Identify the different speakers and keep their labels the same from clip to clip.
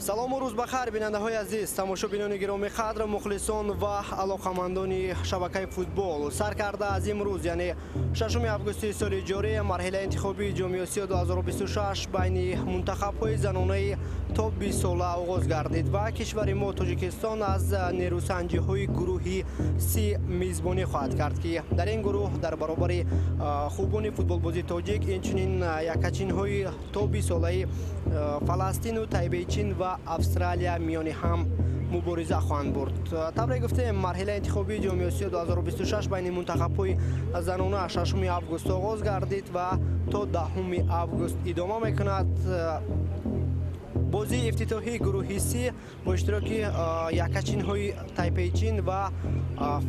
Speaker 1: Салому рӯз бахайр, бинандаҳои азиз, тамошобинони гиромӣ қадр, мухлисон ва алоқамандони шабакаи футбол. Сар карда аз имрӯз, яъне 6 августи соли ҷорӣ, марҳилаи интихобии Ҷоми Осиё 2026 байни мунтахабҳои занонаи то 20 сола оғоз гардид ва кишвари мо Тоҷикистон аз нерӯсанҷиҳои гурӯҳи С мизбонӣ хоҳад кард, ки дар ин гурӯҳ дар баробари хубони футболбози тоҷик инчунин якачинҳои то 20 солаи Фаластину, Тайбейчин ва Австралия миёни ҳам мубориза хоҳанд бурд. Тавре гуфтем, марҳилаи интихобии Ҷоми Осиё 2026 байни мунтахабҳои занона 6 август оғоз гардид ва то 10 август идома мекунад. Бозии ифтитоҳии гурӯҳи С бо иштироки якачинҳои Тайпейчин ва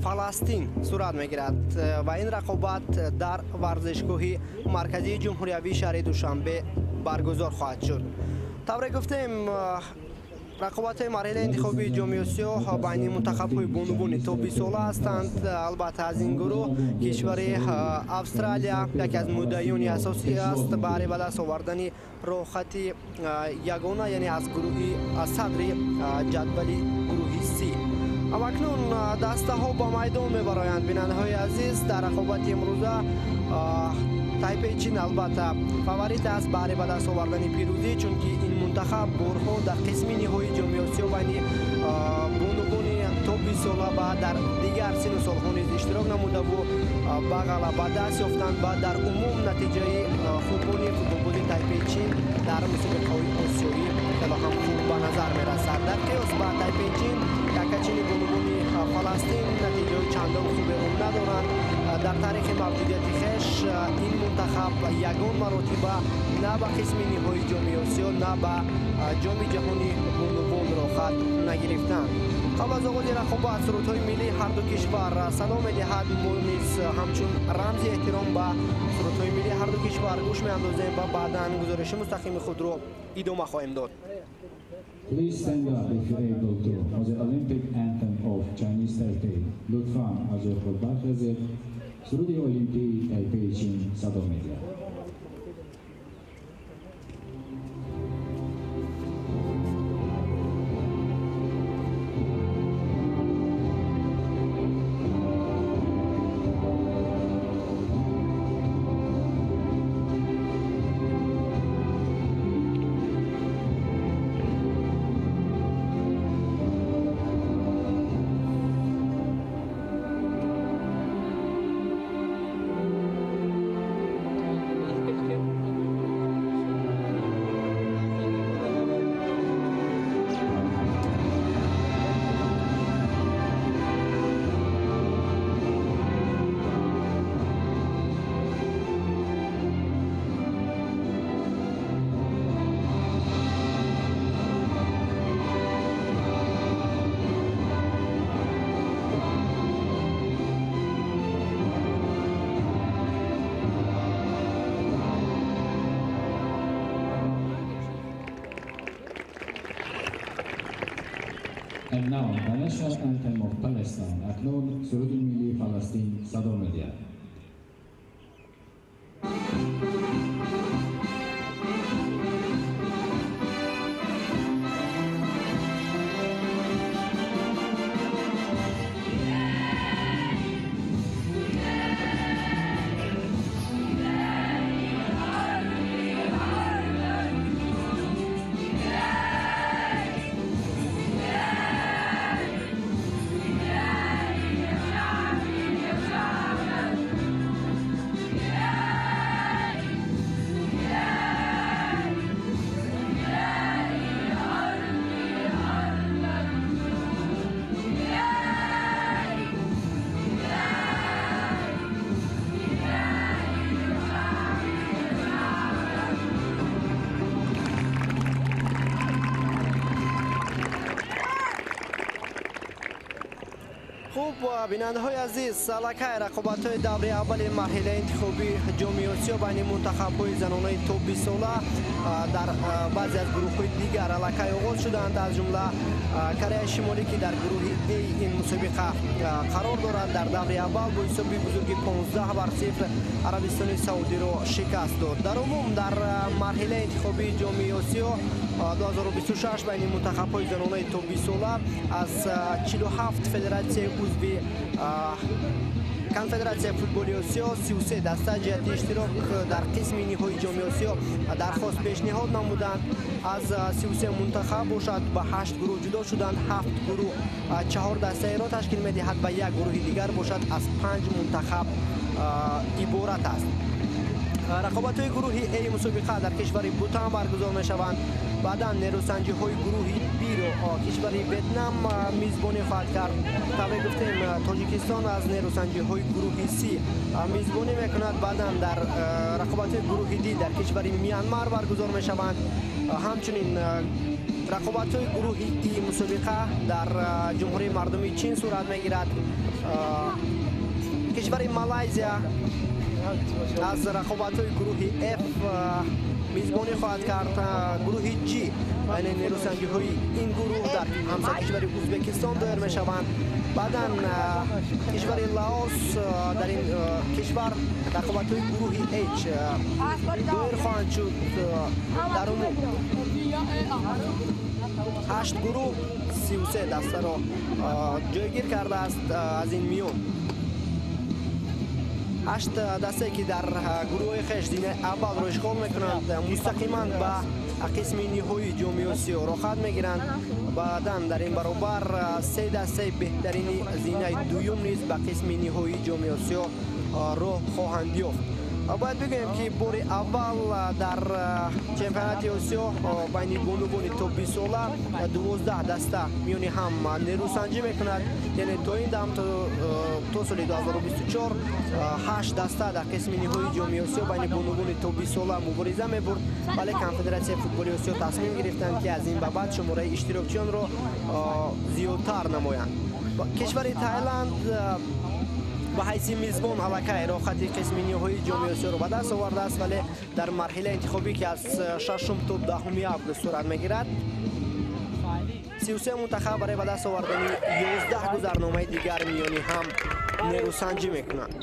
Speaker 1: Фаластин сурат мегирад ва ин рақобат дар варзишгоҳи марказии ҷумҳуриявии шаҳри Душанбе баргузор хоҳад шуд. Тавре гуфтем, рақобатҳои марҳилаи интихобии Ҷоми Осиё байни мунтахабҳои бонувони то 20 сола ҳастанд. Албатта, аз ин гурӯҳ кишвари Австралия яке аз муддаиёни асосӣ аст баҳри ба даст овардани роҳхати ягона, яъне аз гурӯҳи аз садри ҷадвали гурӯҳи С. Ҳамакнун дастаҳо ба майдон мебароянд. Бинандаҳои азиз, дар рақобати имрӯза Тайпейчин албатта фаворит аст баҳри ба даст овардани пирӯзӣ, чунки ин мунтахаб борҳо дар қисми ниҳоии Ҷоми Осиё байни бонувони то 20 сола ва дар дигар сину солҳо низ иштирок намудаву ба ғалаба даст ёфтанд ва дар умум натиҷаи хубони футболбози Тайпейчин дар мусобиқаҳои осиёӣ хело ҳам хуб ба назар мерасад. Дар қиёс ба Тайпейчин, якачини бонувони Фаластин натиҷаҳои чандон хуберо надоранд. Дар таърихи мавҷудияти хеш ин мунтахаб ягон маротиба на ба қисми ниҳоии Ҷоми Осиё, на ба Ҷоми ҷаҳони бонувон роҳхат нагирифтанд. Қабл аз оғози рақобат сурудҳои миллии ҳарду кишвар садо медиҳад. Мо низ ҳамчун рамзи эҳтиром ба сурудҳои миллии ҳарду кишвар гӯш меандозем ва баъдан гузориши мустақими худро идома хоҳем дод.
Speaker 2: Please stand up if you're able to for the Olympic anthem of Chinese Taipei. لطفاً از جای خود برخیزید. سرود المپی تایپی چین صدا می‌دهد. And now, the national anthem of Palestine. اکنون سرود ملی فلسطین صدا می‌دهد.
Speaker 1: Хуб, бинандаҳои азиз, аллакай рақобатҳои даври аввали марҳилаи интихобии Ҷоми Осиё байни мунтахабҳои занонаи то 20 сола дар баъзе аз гурӯҳҳои дигар аллакай оғоз шуданд. Аз ҷумла Кореяи Шимолӣ, ки дар гурӯҳи А ин мусобиқа қарор дорад, дар даври аввал бо ҳисоби бузурги 15-0 Арабистони Саудиро шикаст дод. Дар умум дар марҳилаи интихобии Ҷоми Осиё 2026 байни мунтахабҳои занонаи то 20 сола аз 47 федератсияи узви Конфедератсияи футболи Осиё 33 даста ҷиҳати иштирок дар қисми ниҳоии Ҷоми Осиё дархост пешниҳод намуданд. Аз 33 мунтахаб бошад ба 8 гурӯҳ ҷудо шуданд. 7 гурӯҳ 4 дастаеро ташкил медиҳад ва як гурӯҳи дигар бошад аз 5 мунтахаб иборат аст. Рақобатҳои гурӯҳи А мусобиқа дар кишвари Бутан баргузор мешаванд. Баъдан нерӯсанҷиҳои гурӯҳи Б-ро кишвари Ветнам мизбонӣ хоҳад кард. Тавре гуфтем, Тоҷикистон аз нерӯсанҷиҳои гурӯҳи С мизбонӣ мекунад. Баъдан дар рақобатҳои гурӯҳи Д дар кишвари Мянмар баргузор мешаванд. Ҳамчунин рақобатҳои гурӯҳи И мусобиқа дар Ҷумҳурии Мардумии Чин сурат мегирад. Кишвари Малайзия аз рақобатҳои гурӯҳи F мизбонӣ хоҳад кард. Гурӯҳи G, яъне нерӯсанҷиҳои ин гурӯҳ дар ҳамсоя кишвари Ӯзбекистон доир мешаванд. Баъдан кишвари Лаос, дар ин кишвар рақобатҳои гурӯҳи H доир хоҳанд шуд. Дар умум 8 гурӯҳ 33 дастаро ҷойгир кардааст. Аз ин миён 8 дастае ки дар гурӯҳи хеш зинаи аввалро ишғол мекунанд, мустақиман ба қисми ниҳоии Ҷоми Осиё роҳхат мегиранд. Баъдан дар ин баробар 3 дастаи беҳтарини зинаи дуюм низ ба қисми ниҳоии Ҷоми Осиё роҳ хоҳанд ёфт. Бояд бигӯем, ки бори аввал дар чемпионати Осиё байни бонувони то 20 сола 12 даста миёни ҳам нерӯсанҷӣ мекунад. Яъне то ин дам, то соли 2024, 8 даста дар қисми ниҳоии Ҷоми Осиё байни бонувони то 20 сола мубориза мебурд, вале Конфедератсияи футболи Осиё тасмим гирифтанд, ки аз ин ба баъд шумораи иштирокчиёнро зиёдтар намоянд. Кишвари Тайланд ба ҳайси мизбон аллакай роҳхати қисми ниҳоии Ҷоми Осиёро ба даст овардааст, вале дар марҳилаи интихобӣ, ки аз 6 то 10 август сурат мегирад, 33 мунтахаб барои ба даст овардани 11 гузарномаи дигар миёни ҳам нерӯсанҷӣ мекунанд.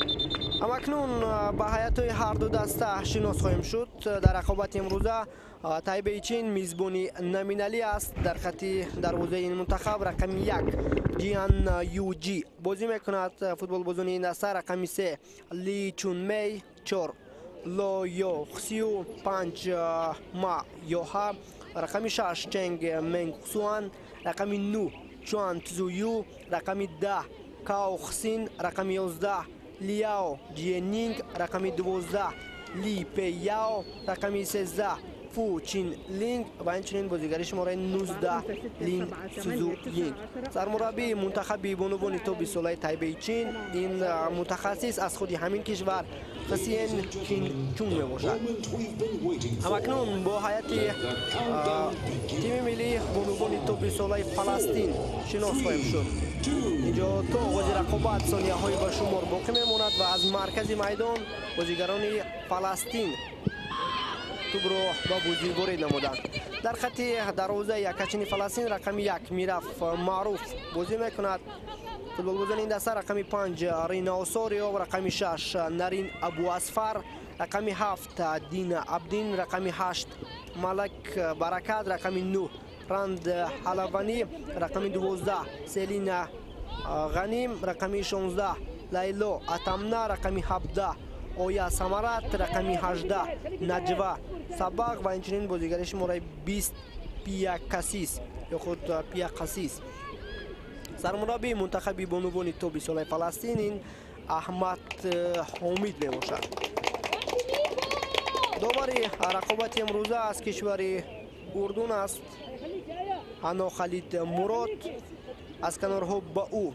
Speaker 1: Ҳамакнун ба ҳайатҳои ҳарду даста шинос хоҳем шуд. Дар рақобати имрӯза Тайбеи Чин мизбони номиналӣ аст. Дар хати дарвозаи ин мунтахаб рақами 1 Ҷиан Юҷи бозӣ мекунад. Футболбозони ин даста: рақами 3 Ли Чунмей, 4 Ло Йо Хсю, 5 Ма Йоха, рақами 6 Ченг Менгсуан, рақами 9 Чуан Цзую, рақами 10 Као Хсин, рақами 11 Лиао Ҷиенинг, рақами 12 Ли Пейяо, рақами 13 Фу Чин Линг ва инчунин бозигари шумораи 19 Лин Сузу Йинг. Сармураббии мунтахаби бонувони то 20 солаи Тайбеи Чин ин мутахассис аз худи ҳамин кишвар Хсиен Кин Чун мебошад. Ҳамакнун бо ҳайати тими миллии бонувони то 20 солаи Фаластин шинос хоҳем шуд. Инҷо то оғози рақобат сонияҳои ба шумор боқӣ мемонад ва аз маркази майдон бозигарони Фаластин тӯбро ба бозӣ ворид намуданд. Дар хати дарвозаи якачини Фаластин рақами 1 Мираф Маъруф бозӣ мекунад. Футболбозони ин даста: рақами 5 Рина Осорио, рақами 6 Нарин Абуасфар, рақами 7 Дина Абдин, рақами 8 Малак Баракат, рақами 9 Ранд Ҳалаванӣ, рақами 12 Селина Ғаним, рақами 16 Лайло Атамна, рақами 17 Оя Самарат, рақами 18 Наҷва Сабақ ва инчунин бозигари шумораи 20 Пия Касис ё худ Пия Қасис. Сармураббии мунтахаби бонувони то 20 солаи Фаластин ин Аҳмад Ҳомид мебошад. Довари рақобати имрӯза аз кишвари Урдун аст, Ҳано Халид Мурод. Аз канорҳо ба ӯ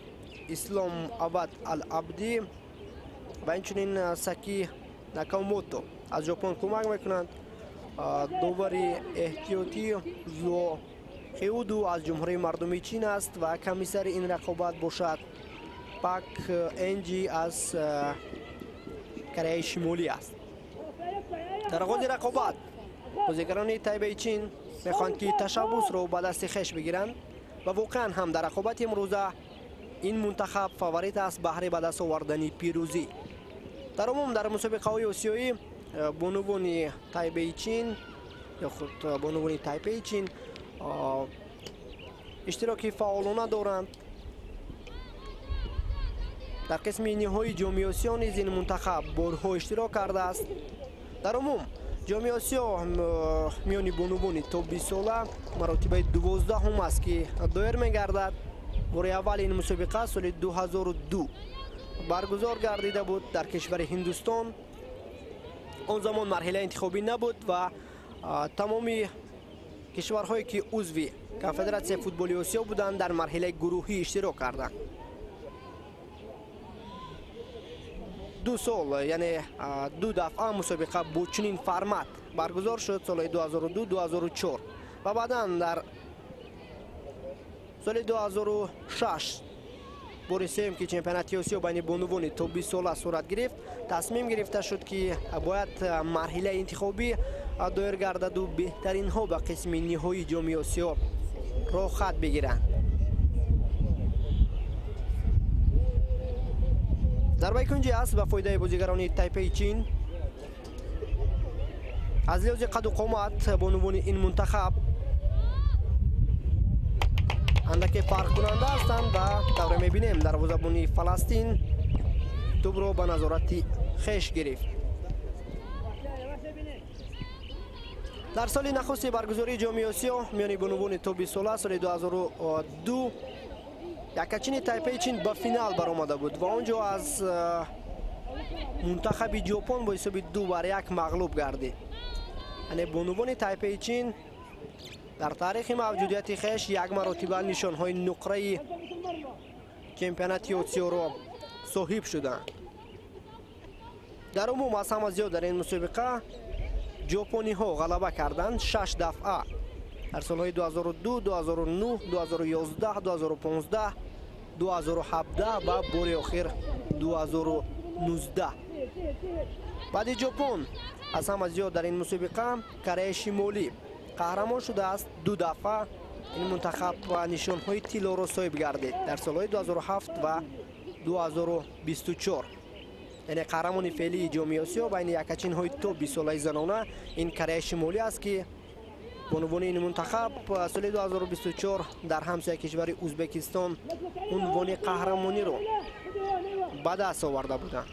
Speaker 1: Ислом Абад Ал-Абдӣ ва инчунин Саки Накамото аз Ҷопон кӯмак мекунанд. Довари эҳтиётӣ Зо Хеуду аз Ҷумҳурии Мардумии Чин аст ва комиссари ин рақобат бошад Пак Энҷи аз Кореяи Шимолӣ аст. Дар оғози рақобат бозигарони Тайбеи Чин мехоҳанд, ки ташаббусро ба дасти хеш бигиранд ва воқеан ҳам дар рақобати имрӯза ин мунтахаб фаворит аст баҳри ба даст овардани пирӯзӣ. Дар умум дар мусобиқаҳои осиёӣ бонувони Тайбеи Чин ё худ бонувони Тайпеи Чин иштироки фаъолона доранд. Дар қисми ниҳоии Ҷоми Осиё низ ин мунтахаб борҳо иштирок кардааст. Дар умум Ҷоми Осиё миёни бонувони то 20 сола маротибаи 12-ум аст, ки доир мегардад. Бори аввал ин мусобиқа соли 2002 баргузор гардида буд дар кишвари Ҳиндустон. Он замон марҳилаи интихобӣ набуд ва тамоми кишварҳое, ки узви Конфедератсияи футболи Осиё буданд, дар марҳилаи гурӯҳӣ иштирок карданд. 2 сол, яъне 2 дафъа мусобиқа бо чунин формат баргузор шуд, солҳои 2002, 2004 ва баъдан дар соли 2006 бори сеюм, ки чемпионати Осиё байни бонувони то 20 сола сурат гирифт, тасмим гирифта шуд, ки бояд марҳилаи интихобӣ доир гардаду беҳтаринҳо ба қисми ниҳоии Ҷоми Осиё роҳхат бигиранд. Зарбаи кунҷи аст ба фоидаи бозигарони Тайпеи Чин. Аз лиҳози қаду қомат бонувони ин мунтахаб андаке фарқкунанда ҳастанд ва тавре мебинем, дарвозабони Фаластин тӯбро ба назорати хеш гирифт. Дар соли нахусти баргузории Ҷоми Осиё миёни бонувони то 20 сола соли 2002 якачини Тайпеи Чин ба финал баромада буд ва он ҷо аз мунтахаби Ҷопон бо ҳисоби 2-1 мағлуб гардид. Яъне бонувони Тайпеи Чин дар таърихи мавҷудияти хеш як маротиба нишонҳои нуқраи чемпионати Осиёро соҳиб шуданд. Дар умум аз ҳама зиёд дар ин мусобиқа ҷопониҳо ғалаба карданд, 6 дафъа дар солҳои 2002, 2009, 2011, 2015, 2017 ва бори охир 2019. Баъди Ҷопон аз ҳама зиёд дар ин мусобиқа Кореяи Шимолӣ қаҳрамон шудааст, 2 дафъа ин мунтахаб нишонҳои тиллоро соҳиб гардид дар солҳои 2007 ва 2024. Яъне қаҳрамони феълии Ҷоми Осиё байни якачинҳои то 20 солаи занона ин Кореяи Шимолӣ аст, ки бонувони ин мунтахаб соли 2024 дар ҳамсоя кишвари Ӯзбекистон унвони қаҳрамониро ба даст оварда буданд.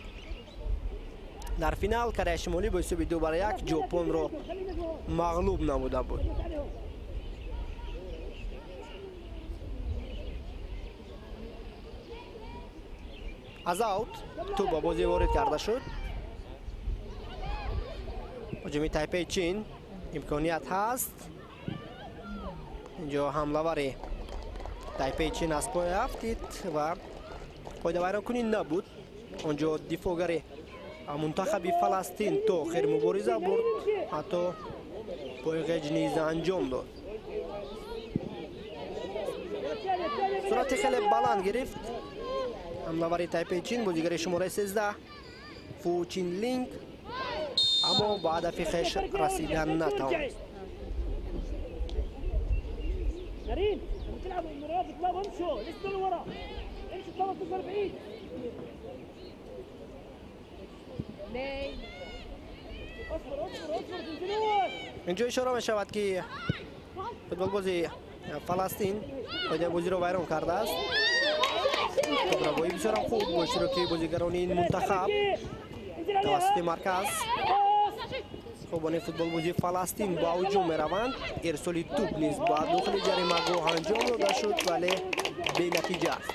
Speaker 1: Дар финал Кореяи Шимолӣ бо ҳисоби 2-1 Ҷопонро мағлуб намуда буд. Аз аут тӯб ба бозӣ ворид карда шуд. Ҳуҷуми Тайпеи Чин имконият ҳаст. Инҷо ҳамлавари Тайпеи Чин аз пой афтид ва қоидавайронкунӣ набуд. Он ҷо дифоъгари мунтахаби Фаластин то охир мубориза бурд, ҳатто пойғеҷ низ анҷом дод. Суръати хеле баланд гирифт ҳамлавари Тайпеи Чин, бозигари шумораи 13 Фу Чин Линг, аммо ба ҳадафи хеш расидан натавонист. Инҷо ишора мешавад, ки футболбози Фаластин қоидаи бозиро вайрон кардааст. Тӯбравоӣ бисёрам хуб бо иштироки бозигарони ин мунтахаб тавассути марказ. Хубони футболбози Фаластин ба ҳуҷум мераванд. Ирсоли тӯб низ ба дохили ҷаримагоҳ анҷом дода шуд, вале бенатиҷа аст.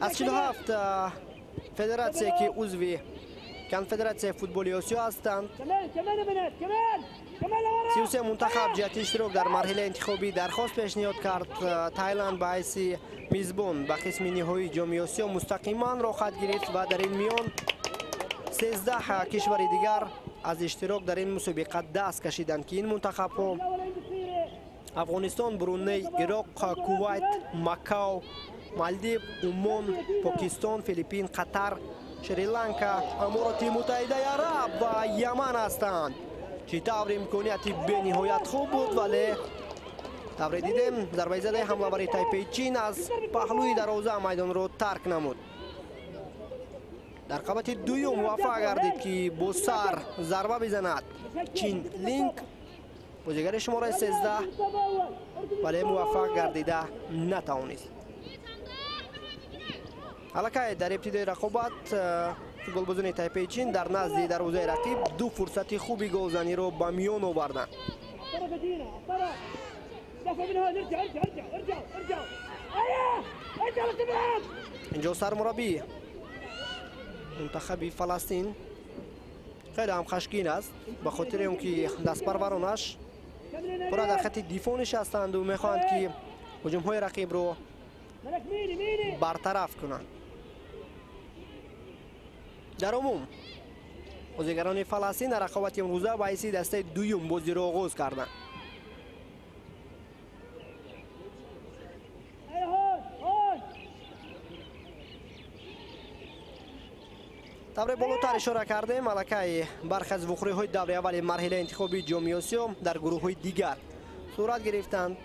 Speaker 1: Аз 47 федератсия, ки узви Конфедератсияи футболи Осиё ҳастанд, 33 мунтахаб ҷиҳати иштирок дар марҳилаи интихобӣ дархост пешниҳод кард. Тайланд ба ҳайси мизбон ба қисми ниҳоии Ҷоми Осиё мустақиман роҳхат гирифт ва дар ин миён 13 кишвари дигар аз иштирок дар ин мусобиқа даст кашиданд, ки ин мунтахабҳо Афғонистон, Бруней, Ироқ, Кувайт, Макао, Малдив, Умон, Покистон, Филиппин, Қатар, Шри-Ланка, Амороти Муттаҳидаи Араб ва Яман ҳастанд. Чӣ тавр имконияти бениҳоят хуб буд, вале Тавре дидем, зарбаи задаи ҳамлавари Тайпеи Чин аз паҳлӯи дарвоза майдонро тарк намуд. Дар қабати дуюм муваффақ гардид, ки бо сар зарба бизанад Чин Линг, бозигари шумораи 13, вале муваффақ гардида натавонист. Аллакай дар ибтидои рақобат футболбозони Тайпеи Чин дар назди дарвозаи рақиб ду фурсати хуби голзаниро ба миён оварданд. Инҷо сармураббӣ мунтахаби Фаластин хеле ҳам хашгин аст, ба хотири он ки дастпарваронаш пурра дар хатти дифоъ нишастанду мехоҳанд, ки ҳуҷумҳои рақибро бартараф кунанд. Дар умум бозигарони Фаластин дар рақобати имрӯза ба ҳайси дастаи дуюм бозиро оғоз карданд. Тавре болотар ишора кардем, аллакай бархе аз вухӯриҳои даври аввали марҳилаи интихобии Ҷоми Осиё дар гурӯҳҳои дигар сурат гирифтанд.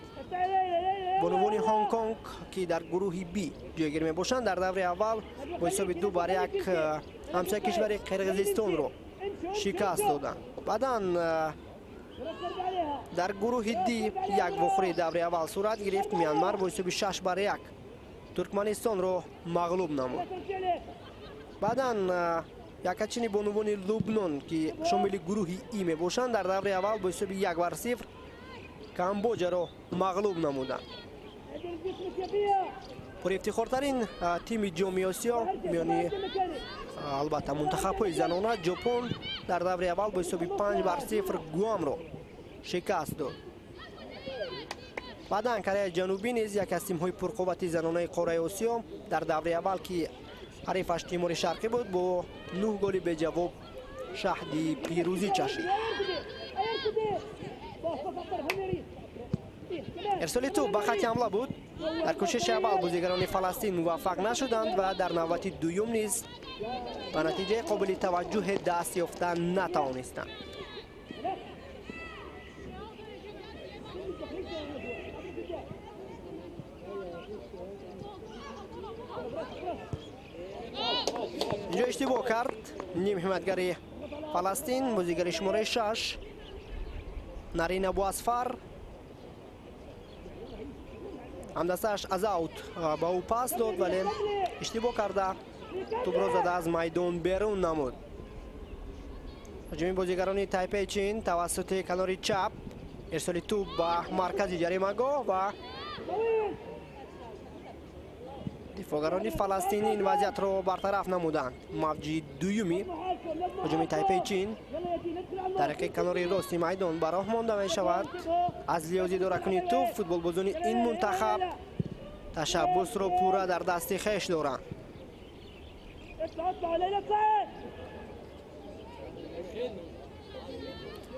Speaker 1: Бонувони Ҳонконг, ки дар гурӯҳи Би ҷойгир мебошанд, дар даври аввал бо ҳисоби 2-1 ҳамсоя кишвари Қирғизистонро шикаст доданд. Баъдан дар гурӯҳи Ди як вухӯрии даври аввал сурат гирифт. Мянмар бо ҳисоби 6-1 Туркманистонро мағлуб намуд. Баъдан якачини бонувони Лубнон, ки шомили гурӯҳи И мебошанд, дар даври аввал бо ҳисоби 1-0 Камбоҷаро мағлуб намуданд. Пурэфтихортарин тими Ҷоми Осиё миёни албатта мунтахабҳои занона Ҷопон дар даври аввал бо ҳисоби 5-0 Гуамро шикаст дод. Баъдан Кореяи Ҷанубӣ низ яке аз тимҳои пурқуввати занонаи қораи Осиё дар даври аввал, ки ҳарифаш Тимури Шарқӣ буд, бо 9 голи беҷавоб шаҳди пирӯзӣ чашид. Ирсоли тӯб ба хатти ҳамла буд. Дар кӯшиши аввал бозигарони Фаластин муваффақ нашуданд ва дар навбати дуюм низ ба натиҷаи қобили таваҷҷӯҳе даст ёфта натавонистанд. Инҷо иштибоҳ кард ним ҳимоятгари Фаластин, бозигари шумораи 6 Нарин Абуасфар. Ҳамдастааш аз аут ба ӯ пас дод, вале иштибоҳ карда тӯбро зада аз майдон берун намуд. Ҳуҷуми бозигарони Тайпеи Чин тавассути канори чап, ирсоли тӯб ба маркази ҷаримагоҳ ва дифоъгарони фаластинӣ ин вазъиятро бартараф намуданд. Мавҷи дуюми ҳуҷуми Тайпеи Чин тариқи канори рости майдон ба роҳ монда мешавад. Аз лиҳози идоракунии тӯб футболбозони ин мунтахаб ташаббусро пурра дар дасти хеш доранд.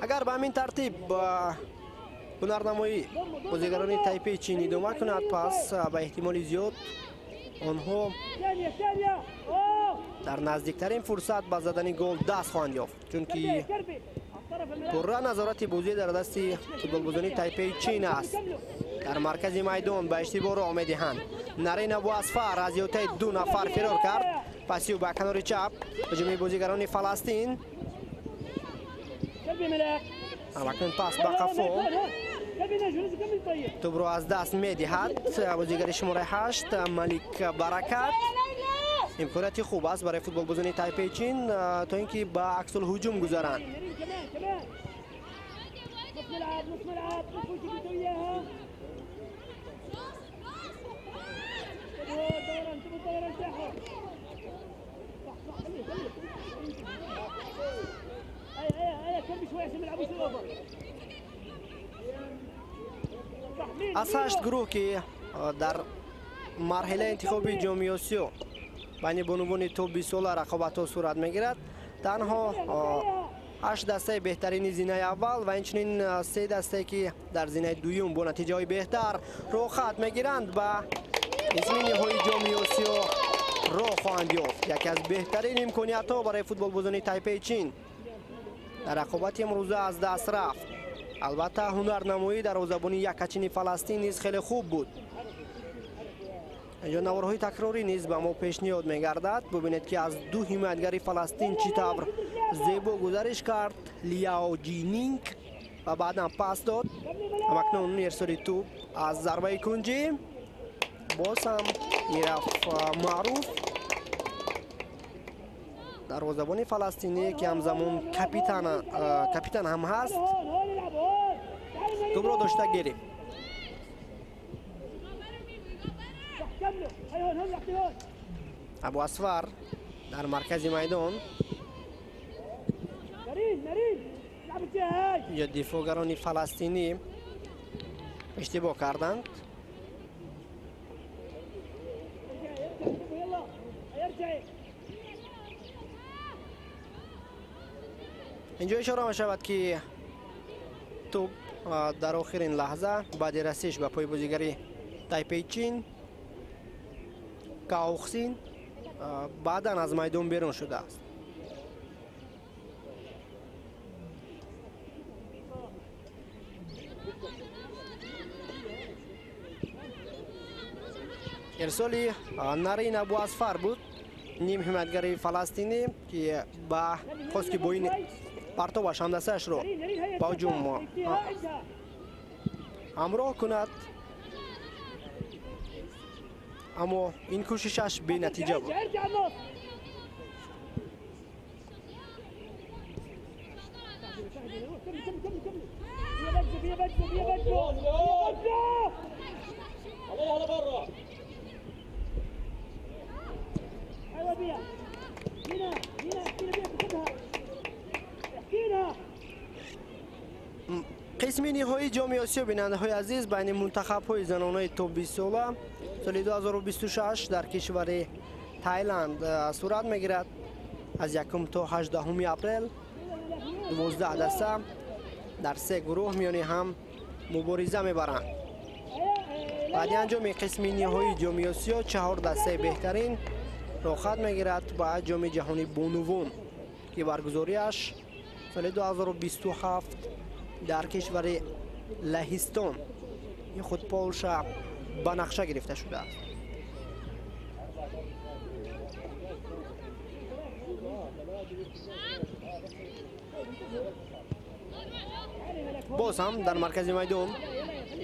Speaker 1: Агар ба ҳамин тартиб ҳунарнамоӣ бозигарони Тайпеи Чин идома кунад, пас ба эҳтимоли зиёд онҳо дар наздиктарин фурсат ба задани гол даст хоҳанд ёфт, чунки пурра назорати бозӣ дар дасти футболбозони Тайпеи Чин аст. Дар маркази майдон ба иштибоҳ роҳ медиҳанд. Нарин Абуасфар аз ётаи 2 нафар фирор кард. Паси ӯ ба канори чап ҳуҷуми бозигарони Фаластин. Акнун пас ба қафо, тӯбро аз даст медиҳад бозигари шумораи 8 Малик Баракат. Имконияти хуб аст барои футболбозони Тайпеи Чин то ин ки ба аксулҳуҷум гузаранд. Аз 8 гурӯҳ, ки дар марҳилаи интихоби Ҷоми Осиё байни бонувони то 20 сола рақобатҳо сурат мегирад, танҳо 8 дастаи беҳтарини зинаи аввал ва инчунин 3 дастае, ки дар зинаи дуюм бо натиҷаҳои беҳтар роҳхат мегиранд, ба қисми ниҳоии Ҷоми Осиё роҳ хоҳанд ёфт. Яке аз беҳтарин имкониятҳо барои футболбозони Тайпеи Чин дар рақобати имрӯза аз даст рафт. Албатта ҳунарнамоии дарвозабони якачини Фаластин низ хеле хуб буд. Инҷо наворҳои такрорӣ низ ба мо пешниҳод мегардад. Бубинед, ки аз ду ҳимоятгари Фаластин чӣ тавр зебо гузариш кард Лиао Ҷининг ва баъдан пас дод. Ҳамакнун ирсоли тӯб аз зарбаи кунҷӣ, боз ҳам мерафт Маъруф, дарвозабони фаластинӣ, ки ҳамзамон капитан ҳам ҳаст, тӯбро дошта гирифт. Абу Асфар дар маркази майдон. Инҷо дифоъгарони фаластинӣ иштибоҳ карданд. Инҷо ишора мешавад, ки тӯб дар охирин лаҳза баъди расиш ба пои бозигари Тайпей Чин Каохсин баъдан аз майдон берун шудааст. Ирсоли Нарин Абу Асфар буд, ним ҳимоятгари фаластинӣ, ки ба хост, ки бо ин партобаш ҳамдастаашро ба ҳуҷум ҳамроҳ кунад, аммо ин кӯшишаш бенатиҷа буд. Қисми ниҳоии Ҷоми Осиё, бинандаҳои азиз, байни мунтахабҳои занонаи то 20 сола соли 2026 дар кишвари Тайланд сурат мегирад. Аз 1 то 18 апрел 12 даста дар се гурӯҳ миёни ҳам мубориза мебаранд. Баъди анҷоми қисми ниҳоии Ҷоми Осиё 4 дастаи беҳтарин роҳхат мегирад ба Ҷоми ҷаҳони бонувон, ки баргузориаш соли 2027 дар кишвари Лаҳистон ё худ Полша ба нақша гирифта шудааст. Боз ҳам дар маркази майдон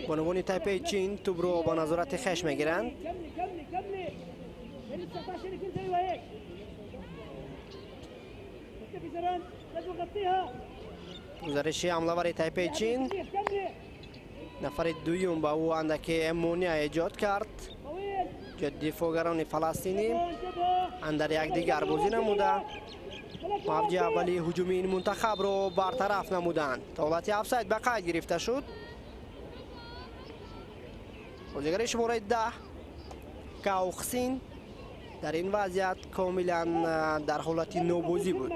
Speaker 1: бонувони Тайпеи Чин тӯбро ба назорати хеш мегиранд. Гузариши ҳамлавари Тайпеи Чин, нафари дуюм ба ӯ андаке монеа эҷод кард. Дифоъгарони фаластинӣ андар якдигар бозӣ намуда мавҷи аввали ҳуҷуми ин мунтахабро бартараф намуданд. Ҳолати офсайд ба қайд гирифта шуд. Бозигари шумораи 10 Каохсин дар ин вазъият комилан дар ҳолати нобозӣ буд.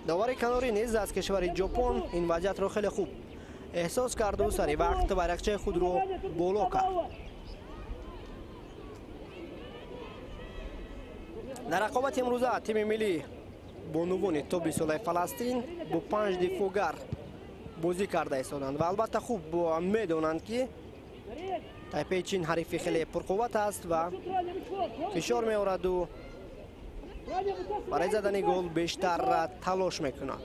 Speaker 1: Довари канорӣ низ аз кишвари Ҷопон ин вазъиятро хеле хуб эҳсос карду сари вақт байрақчаи худро боло кард. Дар рақобати имрӯза тими миллӣ бонувони то 20 солаи Фаластин бо 5 дифоъгар бозӣ карда истоданд ва албатта хуб медонанд, ки Тайпеи Чин ҳарифи хеле пурқувват аст ва фишор меораду барои задани гол бештар талош мекунад.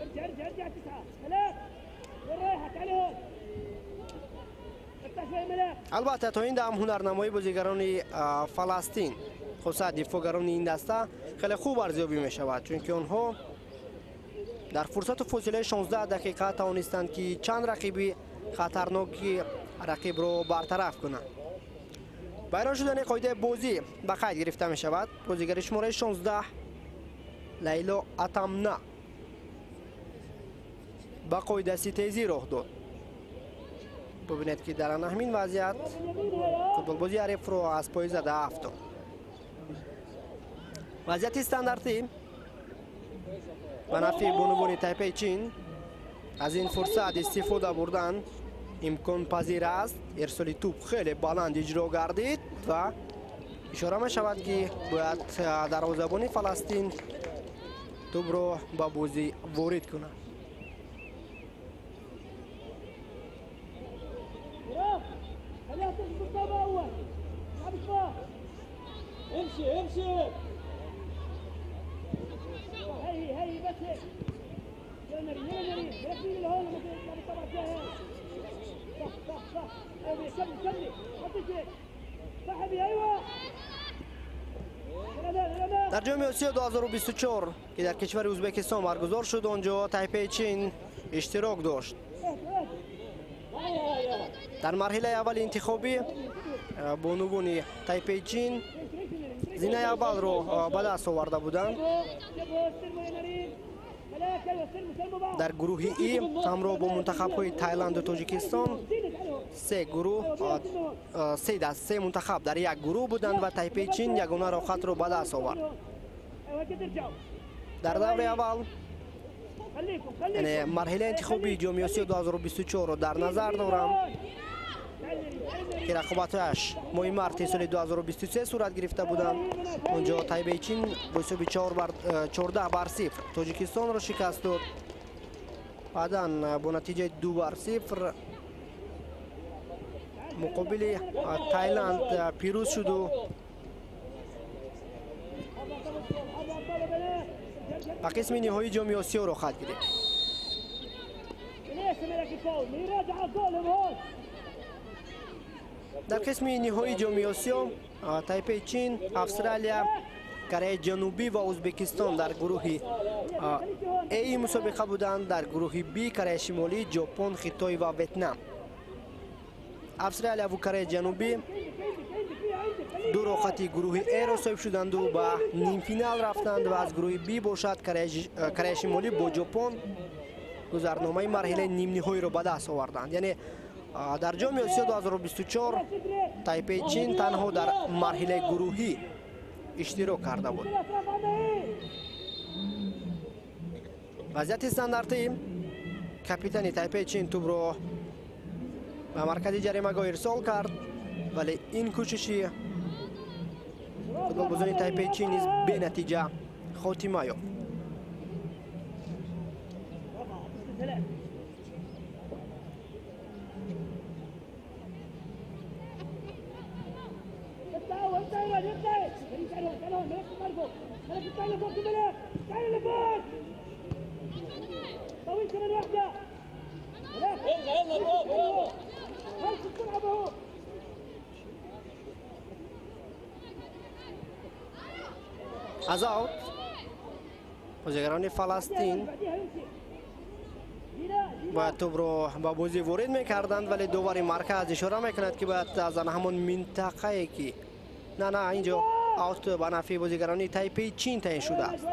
Speaker 1: Албатта то ин дам ҳунарнамоии бозигарони Фаластин, хусусан дифоъгарони ин даста, хеле хуб арзёбӣ мешавад, чунки онҳо дар фурсату фосилаи 16 дақиқа тавонистанд, ки чанд рақиби хатарноки рақибро бартараф кунанд. Вайрон шудани қоидаи бозӣ ба қайд гирифта мешавад. Бозигари шумораи 16 Лайло Атамна ба қоидаситезӣ роҳ дод. Бубинед, ки дар ҳамин вазъият футболбози ҳарифро аз пой зада афтод. Вазъияти стандартӣ ба нафъи бонувони Тайпеи Чин. Аз ин фурсат истифода бурдан имконпазир аст. Ирсоли тӯб хеле баланд иҷро гардид ва ишора мешавад, ки бояд дарвозабони Фаластин тӯбро ба бозӣ ворид кунад. Дар Ҷоми Осиё 2024 ки дар кишвари Ӯзбекистон баргузор шуд, он ҷо Тайпеи Чин иштирок дошт. Дар марҳилаи аввали интихобӣ бонувони Тайпеи Чин зинаи аввалро ба даст оварда буданд. Дар гурӯҳи И ҳамроҳ бо мунтахабҳои Тайланду Тоҷикистон се гурӯҳ, се даст, се мунтахаб дар як гурӯҳ буданд ва Тайпеи Чин ягона роҳхатро ба даст овард. Дар даври аввал, яъне марҳилаи интихобии Ҷоми Осиё 2024-ро дар назар дорам, ки рақобатҳояш моҳи марти соли 2023 сурат гирифта буданд, он ҷо Тайбеи Чин бо ҳисоби 14-0 Тоҷикистонро шикаст дод. Баъдан бо натиҷаи 2-0 муқобили Тайланд пирӯз шуду ба қисми ниҳоии Ҷоми Осиё роҳхат гирифт. Дар қисми ниҳоии Ҷоми Осиё Тайпеи Чин, Австралия, Кореяи Ҷанубӣ ва Ӯзбекистон дар гурӯҳи Аи мусобиқа буданд. Дар гурӯҳи Б Кореяи Шимолӣ, Ҷопон, Хитой ва Ветнам. Австралия ва Кореяи Ҷанубӣ ду роҳхати гурӯҳи Эро соҳиб шуданду ба нимфинал рафтанд ва аз гурӯҳи Б бошад Кореяи Шимолӣ бо Ҷопон гузарномаи марҳилаи нимниҳоиро ба даст оварданд. Яъне дар Ҷоми Осиё 2024 Тайпеи Чин танҳо дар марҳилаи гурӯҳӣ иштирок карда буд. Вазъияти стандартӣ, капитани Тайпеи Чин тӯбро ба маркази ҷаримагоҳ ирсол кард, вале ин кӯшиши футболбозони Тайпеи Чин низ бенатиҷа хотима ёфт. Аз аут бозигарони Фаластин бояд тӯбро ба бозӣ ворид мекарданд, вале довари марказ ишора мекунад, ки бояд аз ҳамон минтақае ки на, на, инҷо аут ба нафъи бозигарони Тайпеи Чин таъин шудааст.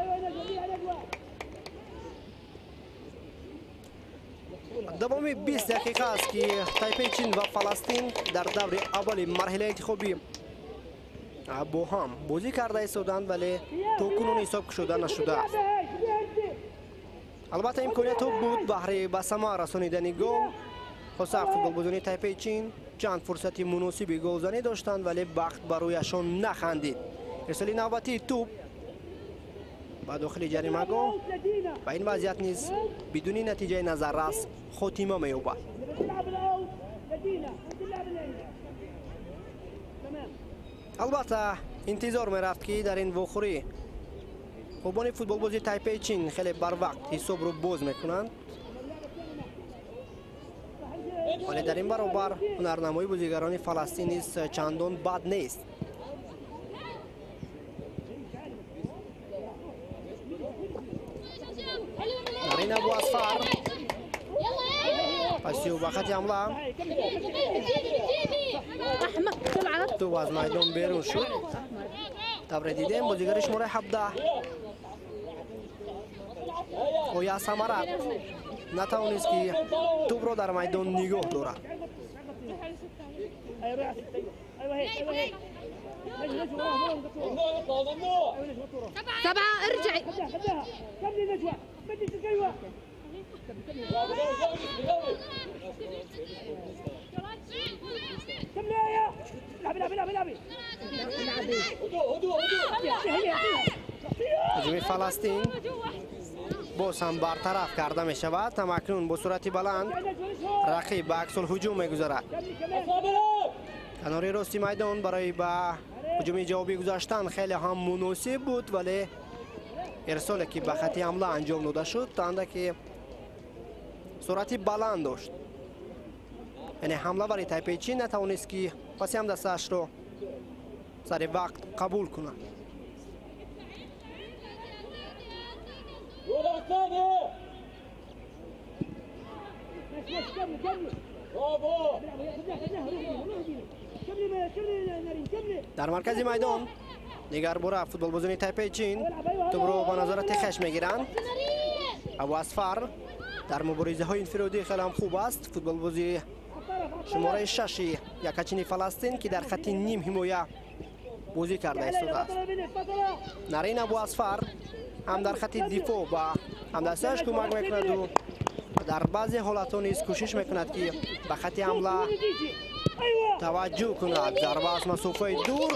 Speaker 1: Давоми 20 дақиқа аст, ки Тайпеи Чин ва Фаластин дар даври аввали марҳилаи интихобӣ бо ҳам бозӣ карда истоданд, вале то кунун ҳисоб кушода нашудааст. Албатта, имкониятҳо буд баҳри ба самар расонидани гол. Хоса футболбозони Тайпеи Чин чанд фурсати муносиби голзанӣ доштанд, вале бахт ба рӯяшон нахандид. Ирсоли навбатии тӯб ба дохили ҷаримагоҳ ва ин вазъият низ бидуни натиҷаи назаррас хотима меёбад. Албатта, интизор мерафт, ки дар ин вохӯрӣ хубони футболбози Тайпеи Чин хеле барвақт ҳисобро боз мекунанд, вале дар ин баробар ҳунарнамои бозигарони Фаластин низ чандон бад нест. Нарин Абу Асфар пасиу ба хати ҳамла, тӯб аз майдон берун шуд. Тавре дидем, бозигари шумораи 17 Оя Самарат натавонист, ки тӯбро дар майдон нигоҳ дорад.
Speaker 3: سبعة ارجعي.
Speaker 1: Ҳуҷуми Фаластин боз ҳам бартараф карда мешавад. Ҳамакнун бо суръати баланд рақиб ба аксулҳуҷум мегузарад. Канори рости майдон барои ба Ҳуҷуми ҷавобӣ гузаштан хеле ҳам муносиб буд, вале ирсоле ки ба хати ҳамла анҷом дода шуд, андаке суръати баланд дошт. Яъне ҳамлавари Тайпеи Чин натавонист ки паси ҳамдастаашро сари вақт қабул кунад. Дар маркази майдон дигар бора футболбозони Тайпеи Чин тӯбро ба назорати хеш мегиранд. Абу Асфар дар муборизаҳои инфиродӣ хеле ҳам хуб аст. Футболбози шумораи шаши якачини Фаластин ки дар хати ним ҳимоя бозӣ карда истодааст. Нарин Абу Асфар ҳам дар хати дифоъ ба ҳамдастааш кӯмак мекунаду дар баъзе ҳолатҳо низ кӯшиш мекунад ки ба хати ҳамла таваҷҷӯҳ кунад. Зарба аз масофаи дур.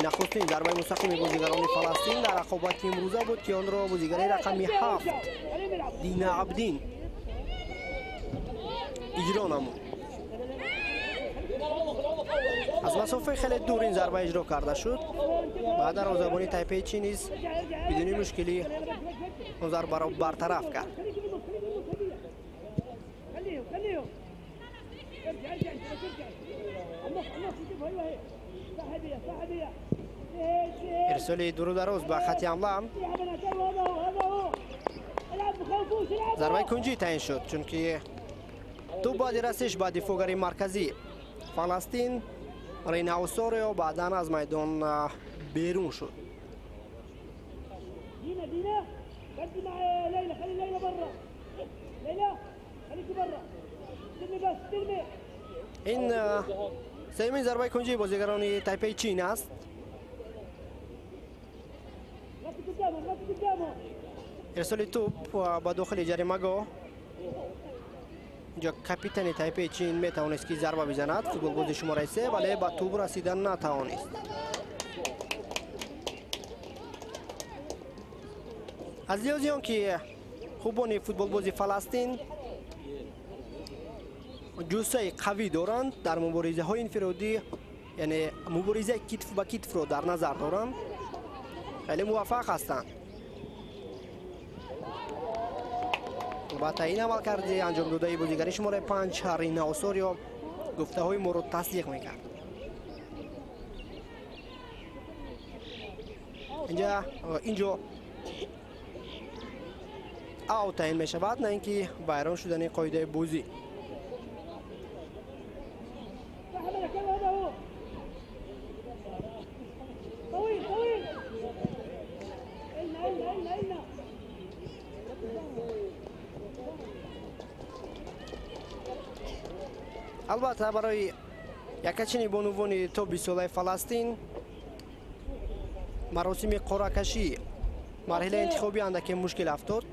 Speaker 1: Нахустин зарбаи мустақими бозигарони Фаластин дар рақобати имрӯза буд ки онро бозигари рақами 7 Дина Абдин иҷро намуд. Аз масофаи хеле дур ин зарба иҷро карда шуд ва дарвозабони Тайпеи Чин низ бидуни мушкилӣ он зарбаро бартараф кард. Ирсоли дуру дароз ба хати ҳамла. Зарбаи кунҷӣ таъин шуд, чунки тӯб баъди расиш ба дифоъгари марказӣ Фаластин Рина Осорио баъдан аз майдон берун шуд. Ин сеюмин зарбаи кунҷии бозигарони Тайпеи Чин аст. Ирсоли тӯб ба дохили ҷаримагоҳ. Инҷо капитани Тайпеи Чин метавонист ки зарба бизанад, футболбози шумораи 3, вале ба тӯб расидан натавонист. Аз лиҳози он ки хубони футболбози Фаластин ҷуссаи қавӣ доранд дар муборизаҳои инфиродӣ, яъне муборизаи китф ба китфро дар назар доранд, хеле муваффақ ҳастанд. Албатта ин амалкарди анҷомдодаи бозигари шумораи 5 Рина Осорио гуфтаҳои моро тасдиқ мекард. Инҷо аут таъин мешавад, на ин ки вайрон шудани қоидаи бозӣ. Албатта барои якачини бонувони то 20 солаи Фаластин маросими қоракашӣ марҳилаи интихобӣ андаке мушкил афтод.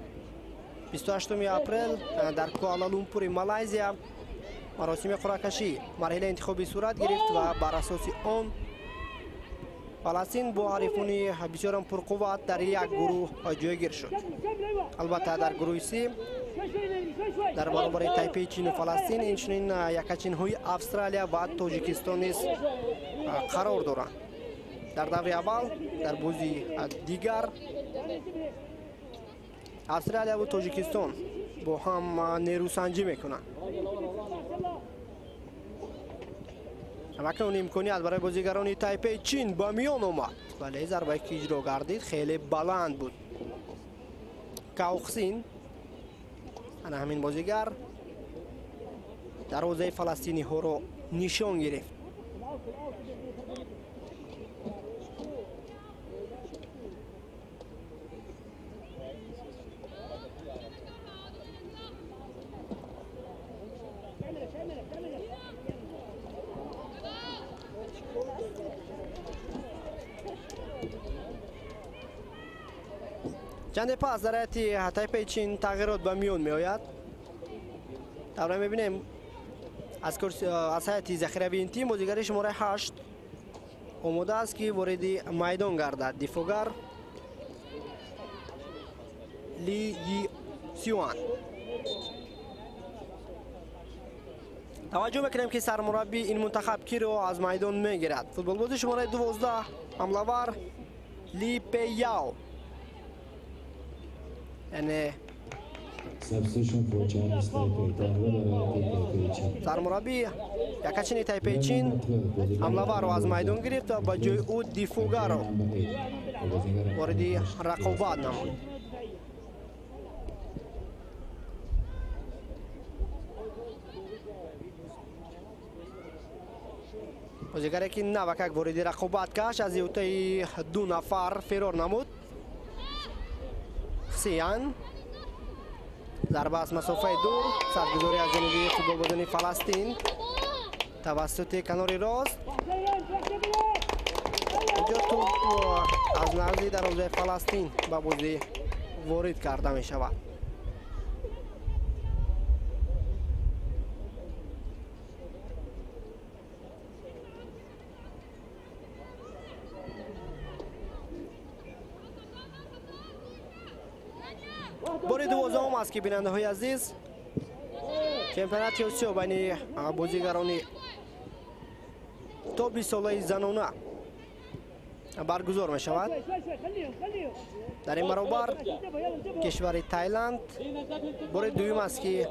Speaker 1: 28 апрел дар Куала-Лумпури Малайзия маросими қуръакашӣ марҳилаи интихобӣ сурат гирифт ва бар асоси он Фаластин бо ҳарифони бисёрам пурқувват дар як гурӯҳ ҷойгир шуд. Албатта дар гурӯҳи Си дар баробари Тайпеи Чину Фаластин инчунин якачинҳои Австралия ва Тоҷикистон низ қарор доранд. Дар даври аввал дар бозии дигар Австралия ва Тоҷикистон бо ҳам нерӯсанҷӣ мекунанд. Акнун имконият барои бозигарони Тайпеи Чин ба миён омад, вале зарбае ки иҷро гардид хеле баланд буд. Каухсин, ана ҳамин бозигар дарвозаи фаластиниҳоро нишон гирифт. Чанде пас дар ҳайати Тайпеи Чин тағйирот ба миён меояд. Тавра мебинем аз ҳайати захиравии ин тим бозигари шумораи 8 омода аст ки вориди майдон гардад. Дифоъгар Ли Йи Сюан. Таваҷҷӯҳ мекунем, ки сармураббӣ ин мунтахаб киро аз майдон мегирад. Футболбози шумораи 12 ҳамлавар Ли Пейяо. Яъне сармураббӣ якачини Тайпей Чин ҳамлаварро аз майдон гирифт ва ба ҷои ӯ дифоъгаро вориди рақобат намуд. Бозигаре ки навакак вориди рақобат кашт, аз иҳотаи ду нафар фирор намуд. Хсиян зарба аз масофаи дур, саргузорӣ аз ҷониби футболбозони Фаластин тавассути канори рост. Инҷо тӯб аз назди дарвозаи Фаластин ба бозӣ ворид карда мешавад. Бори дувоздаҳум аст, ки бинандаҳои азиз, чемпионати Осиё байни бозигарони то 20 солаи занона баргузор мешавад. Дар ин баробар кишвари Тайланд бори дуюм аст, ки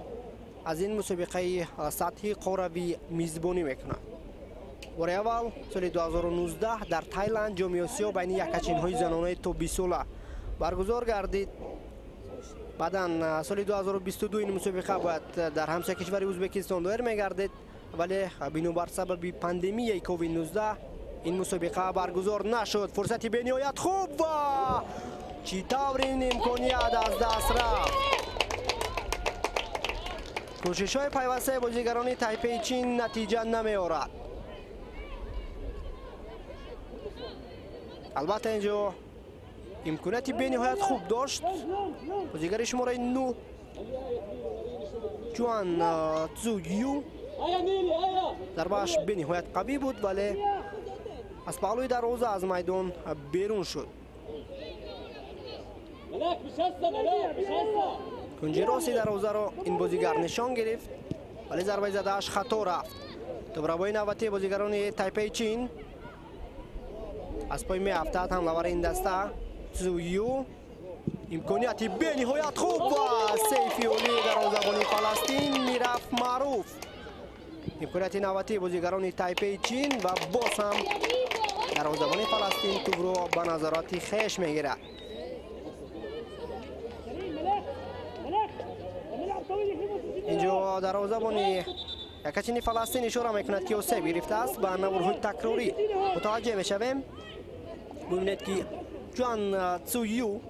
Speaker 1: аз ин мусобиқаи сатҳи қоравӣ мизбонӣ мекунад. Бори аввал соли 2019 дар Тайланд ҷоми Осиё байни якачинҳои занонаи то 20 сола баргузор гардид. Баъдан соли 2022 ин мусобиқа бояд дар ҳамсоя кишвари Ӯзбекистон доир мегардид, вале бинобар сабаби пандемияи COVID-19 ин мусобиқа баргузор нашуд. Фурсати бениҳоят хуб ва чӣ тавр ин имконият аз даст рафт. Кӯшишҳои пайвастаи бозигарони Тайпеи Чин натиҷа намеорад. Албатта инҷо имконияти бениҳоят хуб дошт бозигари шумораи 9 Чуан Цзу Ю. Зарбааш бениҳоят қавӣ буд, вале аз паҳлӯи дарвоза аз майдон берун шуд. Кунҷи рости дарвозаро ин бозигар нишон гирифт, вале зарбаи задааш хато рафт. Тӯбравои навбатии бозигарони Тайпеи Чин аз пой меафтад ҳамлавари ин даста Цзу Ю. Имконияти бениҳоят хуб ва сейфи олии дарвозабони Фаластин Мираф Маъруф. Имконияти навбатии бозигарони Тайпеи Чин ва боз ҳам дарвозабони Фаластин тӯбро ба назорати хеш мегирад. Инҷо дарвозабони якачини Фаластин ишора мекунад, ки осеб гирифтааст. Ба наворҳои такрорӣ мутаваҷҷеҳ мешавем. Мебинед, ки Чуан Цзу Ю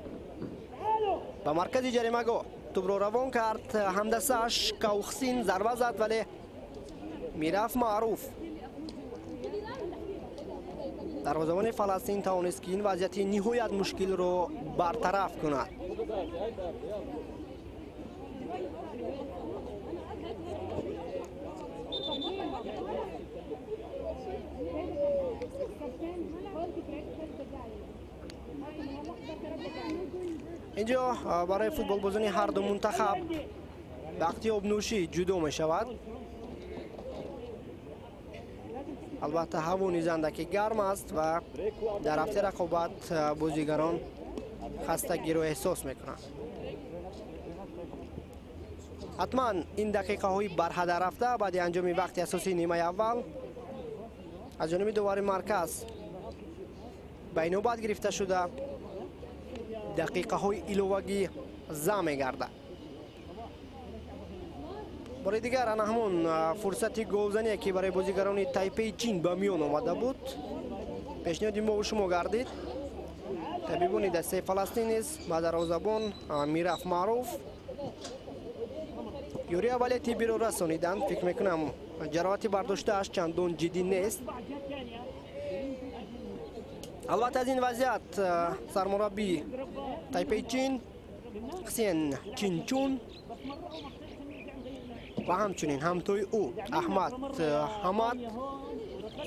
Speaker 1: ба маркази ҷаримагоҳ тӯбро равон кард. Ҳамдастааш Каухсин зарба зад, вале Мираф Маъруф дарвозабони Фаластин тавонист, ки ин вазъияти ниҳоят мушкилро бартараф кунад. Инҷо барои футболбозони ҳар ду мунтахаб вақти обнӯшӣ ҷудо мешавад. Албатта ҳаво низ андаке гарм аст ва дар ҳафтаи рақобат бозигарон хастагиро эҳсос мекунанд. Ҳатман ин дақиқаҳои барҳадар рафта баъди анҷоми вақти асосии нимаи аввал аз ҷониби довари марказ ба инобат гирифта шуда дақиқаҳои иловагӣ зам мегардад. Бори дигар ана ҳамон фурсати голзание, ки барои бозигарони Тайпеи Чин ба миён омада буд, пешниҳоди мову шумо гардид. Табибони дастаи Фаластин низ ба дарвозабон Мираф Маъруф ёрии аввалияи тиббиро расониданд. Фикр мекунам, ҷароҳати бардоштааш чандон ҷиддӣ нест. Албатта аз ин вазъият сармураббӣ Тайпеи Чин Хсен Чинчун ва ҳамчунин ҳамтои ӯ Аҳмад Ҳамад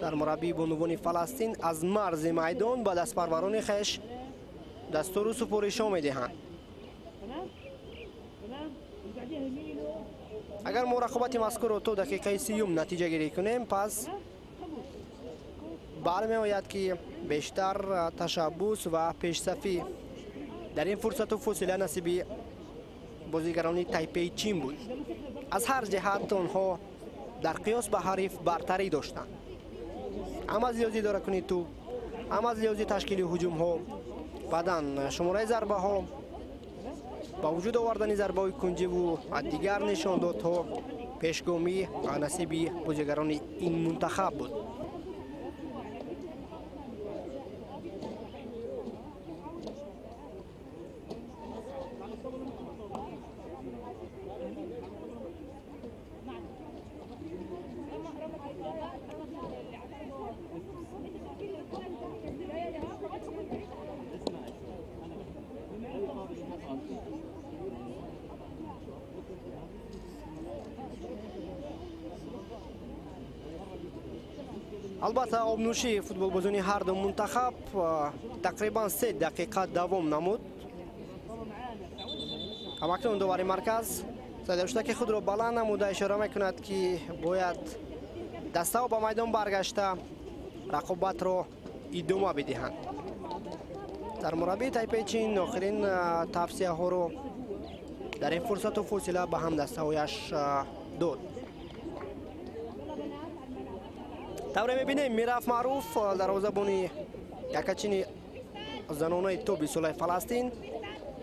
Speaker 1: сармураббии бонувони Фаластин аз марзи майдон ба дастпарварони хеш дастуру супоришҳо медиҳанд. Агар мо рақобати мазкурро то дақиқаи 30 натиҷагирӣ кунем, пас бармеояд, ки бештар ташаббус ва пешсафӣ дар ин фурсату фосила насиби бозигарони Тайпеи Чин буд. Аз ҳар ҷиҳат онҳо дар қиёс ба ҳариф бартарӣ доштанд. Ҳам аз лиҳози идоракунии тӯб, ҳам аз лиҳози ташкили ҳуҷумҳо, баъдан шумораи зарбаҳо, ба вуҷуд овардани зарбаҳои кунҷиву дигар нишондодҳо пешгомӣ насиби бозигарони ин мунтахаб буд. Албатта, обнӯшии футболбозони ҳар ду мунтахаб тақрибан 3 дақиқа давом намуд. Ҳамакнун довари марказ садаштаки худро баланд намуда ишора мекунад, ки бояд дастаҳо ба майдон баргашта рақобатро идома бидиҳанд. Дар мураббии Тайпеи Чин охирин тавсияҳоро дар ин фурсату фосила ба ҳамдастаҳояш дод. Тавре мебинем, Мираф Маъруф, дарвозабони якачини занонаи то 20 солаи Фаластин,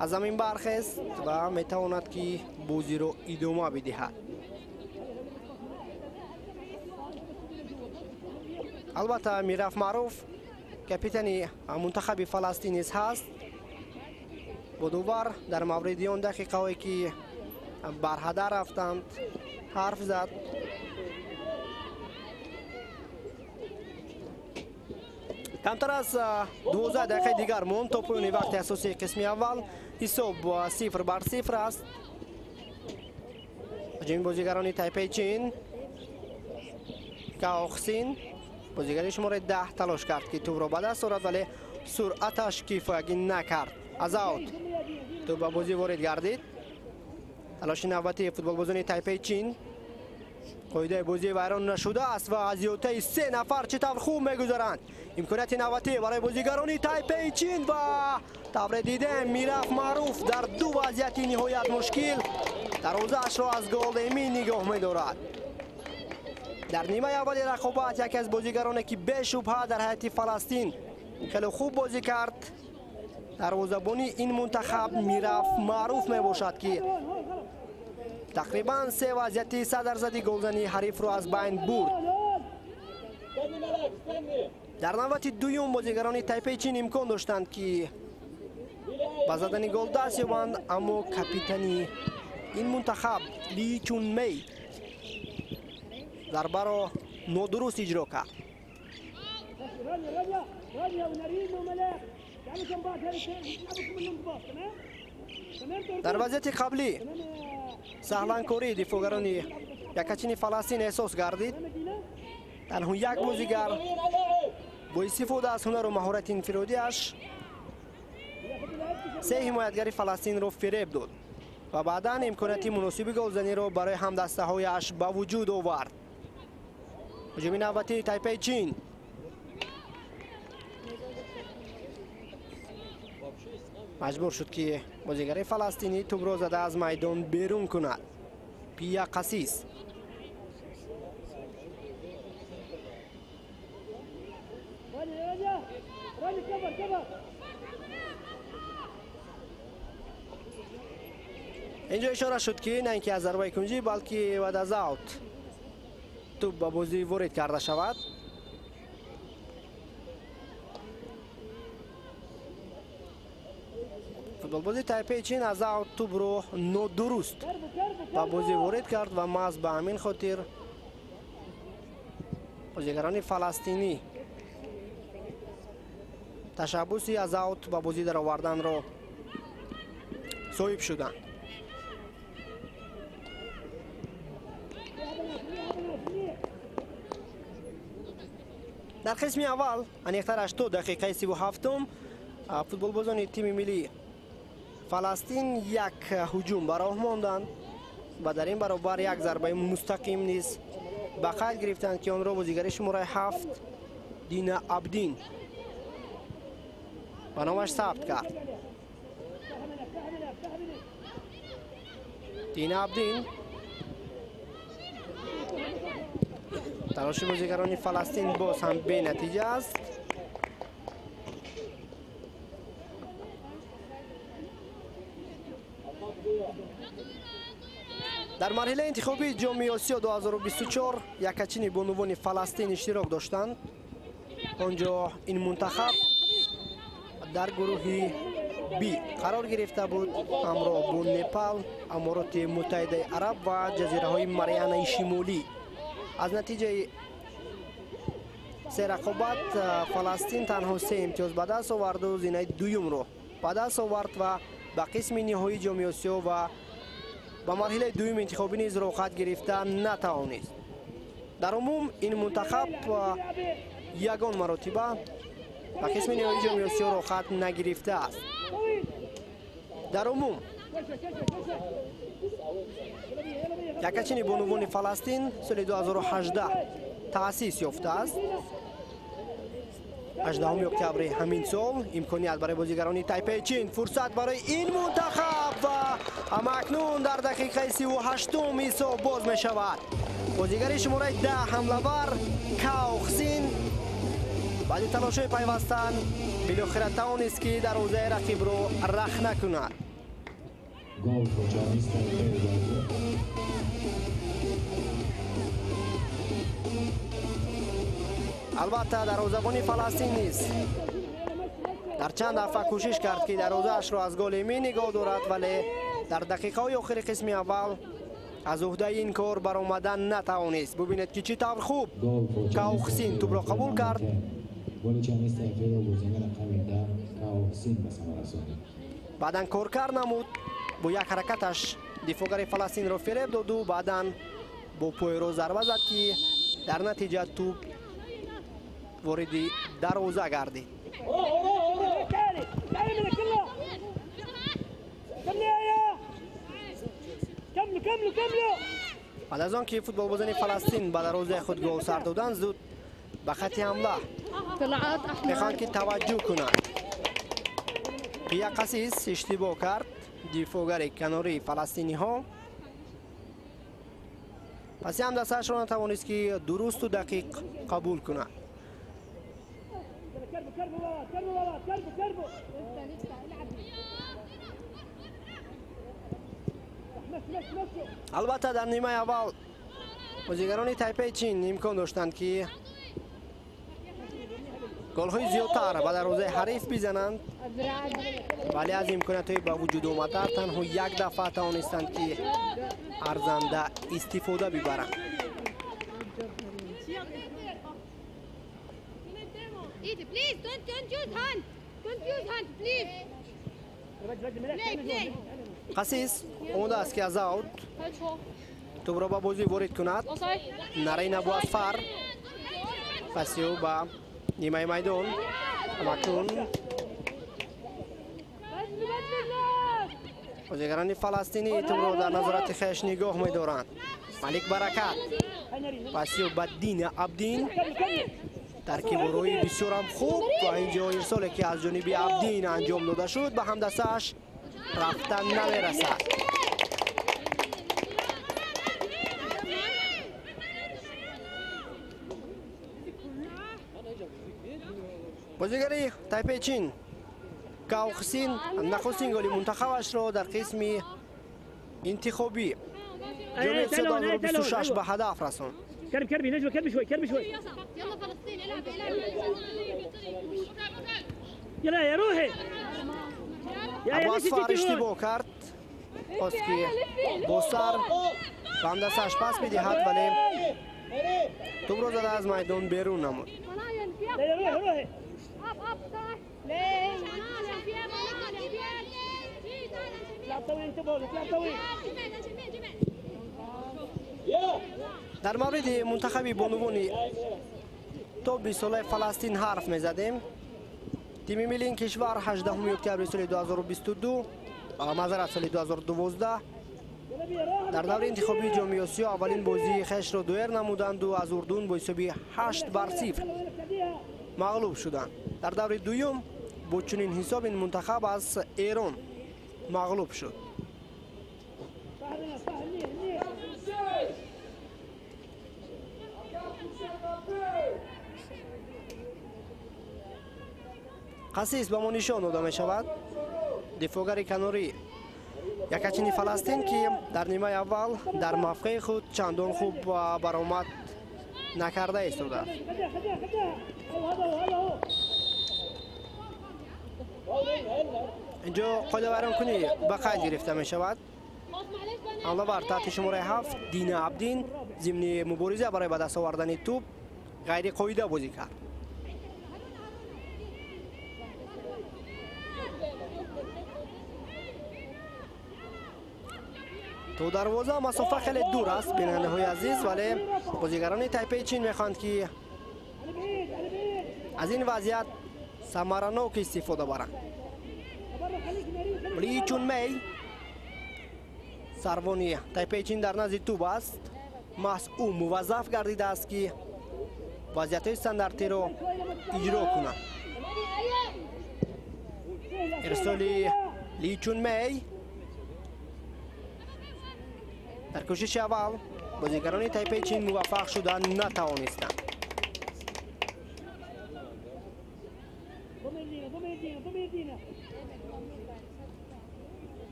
Speaker 1: аз замин бархест ва метавонад, ки бозиро идома бидиҳад. Албатта, Мираф Маъруф капитани мунтахаби Фаластин низ ҳаст. Бо довар дар мавриди он дақиқаҳое, ки барҳадар рафтанд, ҳарф зад. Камтар аз 12 дақиқаи дигар монд то поёни вақти асосии қисми аввал. Ҳисоб 0-0 аст. Ҳуҷуми бозигарони Тайпеи Чин. Каохсин, бозигари шумораи 10, талош кард, ки тӯбро ба даст орад, вале суръаташ кифоягӣ накард. Аз аут тӯб ба бозӣ ворид гардид. Талоши навбатии футболбозони Тайпеи Чин. Қоидаи бозӣ вайрон нашудааст ва аз зиёдтаи 3 нафар чӣ тавр хуб мегузаранд. Имконияти навбатӣ барои бозигарони Тайпеи Чин ва тавре дидем, Мираф Маъруф дар ду вазъияти ниҳоят мушкил дарвозаашро аз гол эмин нигоҳ медорад. Дар нимаи аввали рақобат яке аз бозигароне, ки бешубҳа дар ҳайати Фаластин хеле хуб бозӣ кард, дарвозабони ин мунтахаб Мираф Маъруф мебошад, ки тақрибан 3 вазъияти 100% голзании ҳарифро аз байн бурд. Дар навбати дуюм бозигарони Тайпеи Чин имкон доштанд, ки ба задани гол даст ёбанд, аммо капитани ин мунтахаб Ли Чун Мей зарбаро нодуруст иҷро кард. Дар вазъияти қаблӣ саҳланкории дифоъгарони якачини Фаластин эҳсос гардид. Танҳо як бозигар бо истифода аз ҳунару маҳорати инфиродиаш 3 ҳимоятгари Фаластинро фиреб дод ва баъдан имконияти муносиби голзаниро барои ҳамдастаҳояш ба вуҷуд овард. Ҳуҷуми навбатии Тайпеи Чин. Маҷбур шуд, ки бозигари фаластинӣ тӯбро зада аз майдон берун кунад. Пия Қасис. Инҷо ишора шуд, ки на ин ки аз зарбаи кунҷӣ, балки баъд аз аут тӯб ба бозӣ ворид карда шавад. Футболбози Тайпеи Чин аз аут тӯбро нодуруст ба бозӣ ворид кард ва маҳз ба ҳамин хотир бозигарони фаластинӣ ташаббуси аз аут ба бозӣ дароварданро соҳиб шуданд. Дар қисми аввал, аниқтараш то дақиқаи 37-ум, футболбозони тими миллии Фаластин як ҳуҷум ба роҳ монданд. ва дар ин баробар як зарбаи мустақим низ ба қайд гирифтанд, ки онро бозигари шумораи 7 Дина Абдин ба номаш сабт кард. Дина Абдин. Талоши бозигарони Фаластин боз ҳам бенатиҷа аст. Дар марҳилаи интихобии Ҷоми Осиё 2024 якачини бонувони Фаластин иштирок доштанд. Он ҷо ин мунтахаб дар гурӯҳи Б қарор гирифта буд, ҳамроҳ бо Непал, Амороти Муттаҳидаи Араб ва ҷазираҳои Марианаи Шимолӣ. Аз натиҷаи се рақобат Фаластин танҳо 3 имтиёз ба даст оварду зинаи дуюмро ба даст овард ва ба қисми ниҳоии Ҷоми Осиё ва ба марҳилаи дуюм интихобӣ низ роҳхат гирифта натавонист. Дар умум ин мунтахаб ягон маротиба ба қисми ниҳоии Ҷоми Осиё роҳхат нагирифтааст. Дар умум якачини бонувони Фаластин соли 2018 таъсис ёфтааст. 18 октябри ҳамин сол имконият барои бозигарони Тайпеи Чин, фурсат барои ин мунтахаб ва ҳамакнун дар дақиқаи 38 ҳисоб боз мешавад. Бозигари шумораи 10 ҳамлавар Каохсин баъди талошҳои пайвастан билохира тавонист, ки дарвозаи рақибро рахна кунад. Албатта дарвозабони Фаластин низ дар чанд дафъа кӯшиш кард, ки дарвозаашро аз голи эмин нигоҳ дорад, вале дар дақиқаҳои охири қисми аввал аз уҳдаи ин кор баромадан натавонист. Бубинед, ки чӣ тавр хуб Каохсин тӯбро қабул кард. Баъдан коркар намуд, бо як ҳаракаташ дифоъгари Фаластинро фиреб доду баъдан бо пойро зарба зад, ки дар натиҷа тӯб вориди дарвоза гардид. Баъд аз он ки футболбозони Фаластин ба дарвозаи худ гол сар доданд, зуд ба хатти ҳамла мехоҳанд, ки таваҷҷӯҳ кунанд. Қия Қасис иштибоҳ кард, дифоъгари канории фаластиниҳо. Паси ҳам дастаашро натавонист, ки дурусту дақиқ қабул кунад. Албатта дар нимаи аввал бозигарони Тайпеи Чин имкон доштанд, ки голҳои зиёдтар ба дарвозаи ҳариф бизананд, вале аз имкониятҳои ба вуҷуд омада танҳо як дафъа тавонистанд, ки арзанда истифода бибаранд. Қасис омода аст, ки аз аут тӯбро ба бозӣ ворид кунад. Нарин Абуасфар паси ӯ ба нимаи майдон. Ҳамакнун бозигарони фаластинӣ тӯбро дар назорати хеш нигоҳ медоранд. Малик Баракат паси ӯ ба Дина Абдин. Таркиборои бисёрам хуб ва инҷо ирсоле, ки аз ҷониби Абдин анҷом дода шуд, ба ҳамдастааш рафтан намерасад. Бозигари Тайпеи Чин Каохсин нахустин голи мунтахабашро дар қисми интихобӣ Ҷоми Осиё 2026 ба ҳадаф расонд.
Speaker 4: كرب كربي نجوى كربي شوي كربي شوي.
Speaker 3: يلا فلسطين العب العب.
Speaker 4: يلا يا روحي.
Speaker 1: Абуасфар иштибоҳ кард, хост, ки бо сар ба ҳамдастааш пас бидиҳад, вале тӯбро зада аз майдон берун намуд. Дар мавриди мунтахаби бонувони то 20 солаи Фаластин ҳарф мезадем. Тими миллии ин кишвар 18 октябри соли 2022, маъзарат, соли 2012 Дар даври интихобии Ҷоми Осиё аввалин бозии хешро доир намуданду аз Урдун бо ҳисоби 8-0 мағлуб шуданд. Дар даври дуюм бо чунин ҳисоб ин мунтахаб аз Эрон мағлуб шуд. Қасис ба мо нишон дода мешавад. Дифоъгари канорӣ якачини Фаластин, ки дар нимаи аввал дар мавқеи худ чандон хуб баромад накарда истодааст. Инҷо қоидавайронкунӣ ба қайд гирифта мешавад. Ҳамлавар таҳти шумораи 7 Дина Абдин зимни мубориза барои ба даст овардани тӯб ғайриқоида бозӣ кард. То дарвоза масофа хеле дур аст, бинандаҳои азиз, вале бозигарони Тайпеи Чин мехоҳанд, ки аз ин вазъият самаранок истифода баранд. Ли Чунмей сарвони Тайпеи Чин дар назди тӯб аст. Маҳз ӯ муваззаф гардидааст, ки вазъиятҳои стандартиро иҷро кунад. Ирсоли Ли Чунмей дар кӯшиши аввал бозигарони Тайпеи Чин муваффақ шуда натавонистанд.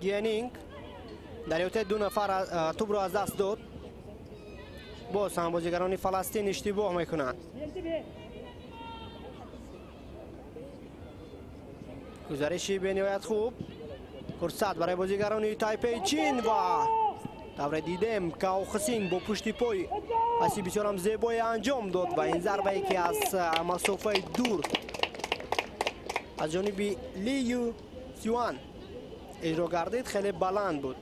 Speaker 1: Гианинг дар иҳотаи ду нафар тӯбро аз даст дод. Боз ҳам бозигарони Фаластин иштибоҳ мекунанд. Гузариши бениҳоят хуб, фурсат барои бозигарони Тайпеи Чин ва тавре дидем Каохсин бо пушти пой паси бисёрам зебое анҷом дод ва ин зарбае, ки аз масофаи дур аз ҷониби Ли Ю Сюан иҷро гардид, хеле баланд буд.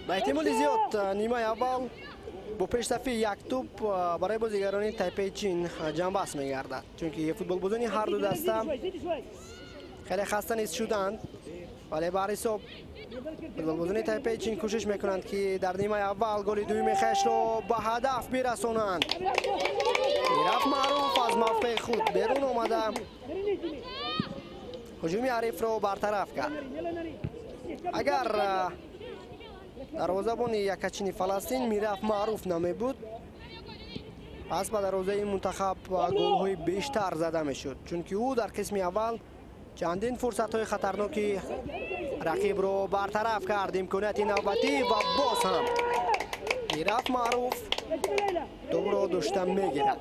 Speaker 1: Ба эҳтимоли зиёд нимаи аввал бо пешсафи як тӯб барои бозигарони Тайпеи Чин ҷанбаст мегардад, чунки футболбозони ҳар ду даста хеле хаста низ шуданд, вале бар ҳисоб футболбозони Тайпеи Чин кӯшиш мекунанд, ки дар нимаи аввал голи дуюми хешро ба ҳадаф бирасонанд. Мираф Маъруф аз мавқеи худ берун омада ҳуҷуми ҳарифро бартараф кард. Агар дарвозабони якачини Фаластин Мираф Маъруф намебуд, пас ба дарвозаи мунтахаб голҳои бештар зада мешуд, чунки ӯ дар қисми аввал чандин фурсатҳои хатарноки рақибро бартараф кард. Имконияти навбатӣ ва боз ҳам Мираф Маъруф тӯбро дошта мегирад.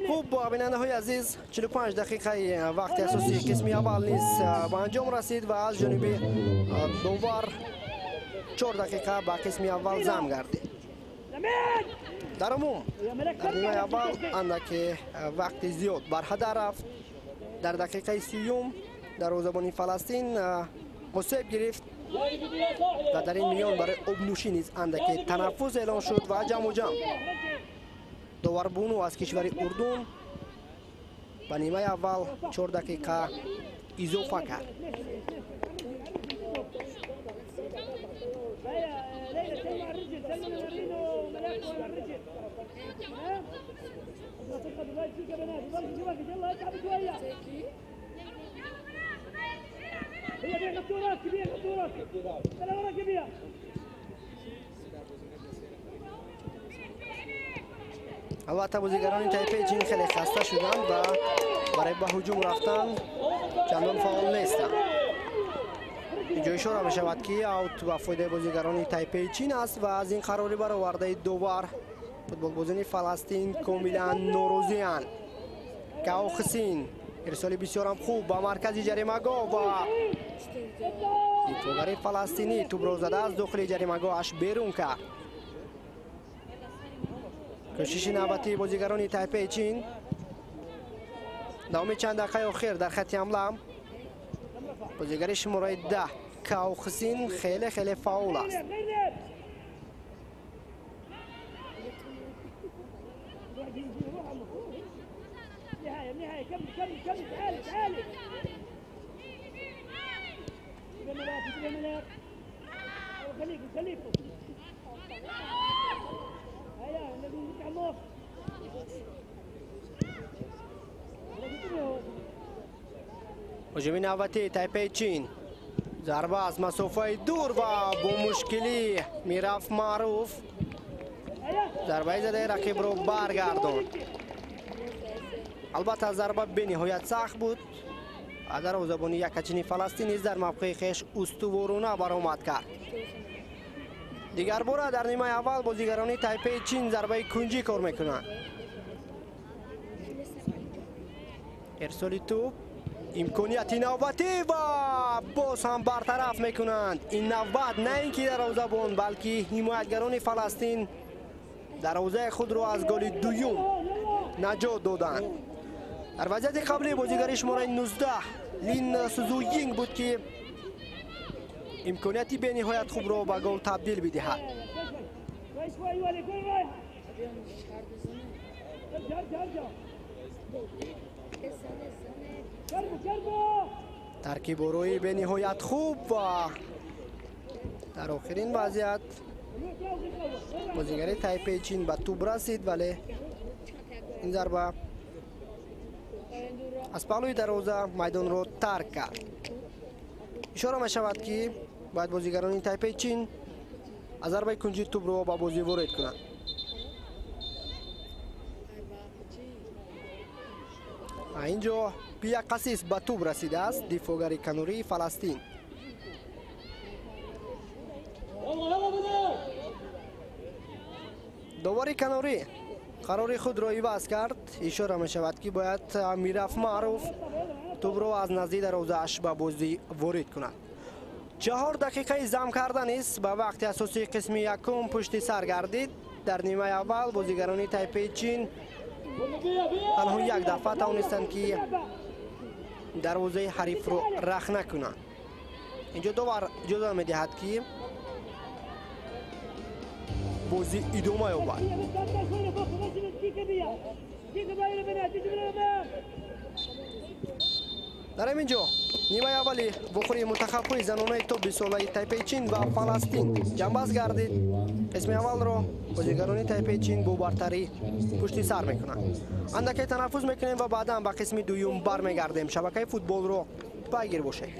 Speaker 1: Хуб, бинандаҳои азиз, 45 дақиқаи вақти асосии қисми аввал низ ба анҷом расид ва аз ҷониби довар 4 дақиқа ба қисми аввал зам гардид. Дар умум дар нимаи аввал андаке вақти зиёд барҳадар рафт. Дар дақиқаи 30 дарвозабони Фаластин осеб гирифт ва дар ин миён барои обнӯшӣ низ андаке танаффус эълон шуд ва ҷамъу ҷамъ доварбуну аз кишвари Урдун ба нимаи аввал 4 дақиқа изофа кард. Албатта бозигарони Тайпеи Чин хеле хаста шуданд ва барои ба ҳуҷум рафтан чандон фаъол нестанд. Инҷо ишора мешавад, ки аут ба фоидаи бозигарони Тайпеи Чин аст ва аз ин қарори баровардаи довар футболбозони Фаластин комилан норозианд. Каохсин ирсоли бисёрам хуб ба маркази ҷаримагоҳ ва Дифоъгари фаластинӣ тӯбро зада аз дохили ҷаримагоҳаш берун кард. Кӯшиши навбатии бозигарони Тайпеи Чин. Давоми чанд дақиқаи охир дар хатти ҳамла бозигари шумораи 10 Као Хсин хеле хеле фаъол аст. Ҳуҷуми навбатии Тайпеи Чин. Зарба аз масофаи дур ва бо мушкилӣ Мираф Маъруф зарбаи задаи рақибро баргардонд. Албатта зарба бениҳоят сахт буд. Дарвозабони якачини Фаластин низ дар мавқеи хеш устуворона баромад кард. Дигарбора дар нимаи аввал бозигарони Тайпеи Чин зарбаи кунҷӣ кор мекунанд. Ирсоли тӯб, имконияти навбатӣ ва боз ҳам бартараф мекунанд. Ин навбат на ин ки дарвозабон, балки ҳимоятгарони Фаластин дарвозаи худро аз голи дуюм наҷот доданд. Дар вазъияти қаблӣ бозигари шумораи 19 Лин Сузуйинг буд, ки имконияти бениҳоят хубро ба гол табдил бидиҳад. Таркиборои бениҳоят хуб ва дар охирин вазъият бозигари Тайпеи Чин ба тӯб расид, вале ин зарба аз паҳлӯи дарвоза майдонро тарк кард. Ишора мешавад, ки бояд бозигарони Тайпеи Чин аз зарбаи кунҷи тӯбро ба бозӣ ворид кунанд. Инҷо Пия Қасис ба тӯб расидааст, дифоъгари канории Фаластин. Довари канорӣ қарори худро иваз кард. Ишора мешавад, ки бояд Мираф Маъруф тӯбро аз назди дарвозааш ба бозӣ ворид кунад. 4 дақиқаи зам карда низ ба вақти асосии қисми якум пушти сар гардид. Дар нимаи аввал бозигарони Тайпеи Чин танҳо як дафъа тавонистанд, ки дарвозаи ҳарифро рахна кунанд. Инҷо довар иҷоза медиҳад, ки бозӣ идома ёбад. Дар ҳамин ҷо нимаи аввали вохӯрии мунтахабҳои занонаи то 20-солаи Тайпеи Чин ва Фаластин ҷамъбаст гардид. Қисми аввалро бозигарони Тайпеи Чин бо бартарӣ пушти сар мекунанд. Андаке танаффус мекунем ва баъдан ба қисми дуюм бармегардем. Шабакаи футболро пайгир бошед.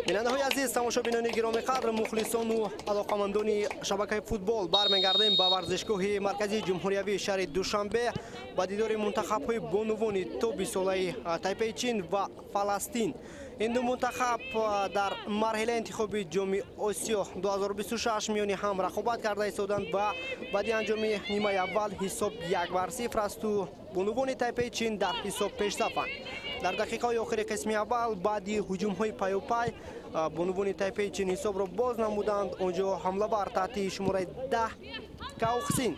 Speaker 1: Бинандаҳои азиз, тамошобинони гиромиқадр, мухлисону алоқамандони шабакаи футбол, бармегардем ба варзишгоҳи марказии ҷумҳуриявии шаҳри Душанбе ба дидори мунтахабҳои бонувони то бистсолаи Тайпеи Чин ва Фаластин. Ин ду мунтахаб дар марҳилаи интихоби Ҷоми Осиё 2026 миёни ҳам рақобат карда истоданд ва баъди анҷоми нимаи аввал ҳисоб 1-0 асту бонувони Тайпеи Чин дар ҳисоб пешсафанд. Дар дақиқаҳои охири қисми аввал баъди ҳуҷумҳои паюпай бонувони Тайпеи Чин ҳисобро боз намуданд. Он ҷо ҳамлавар таҳти шумораи 10 Каухсин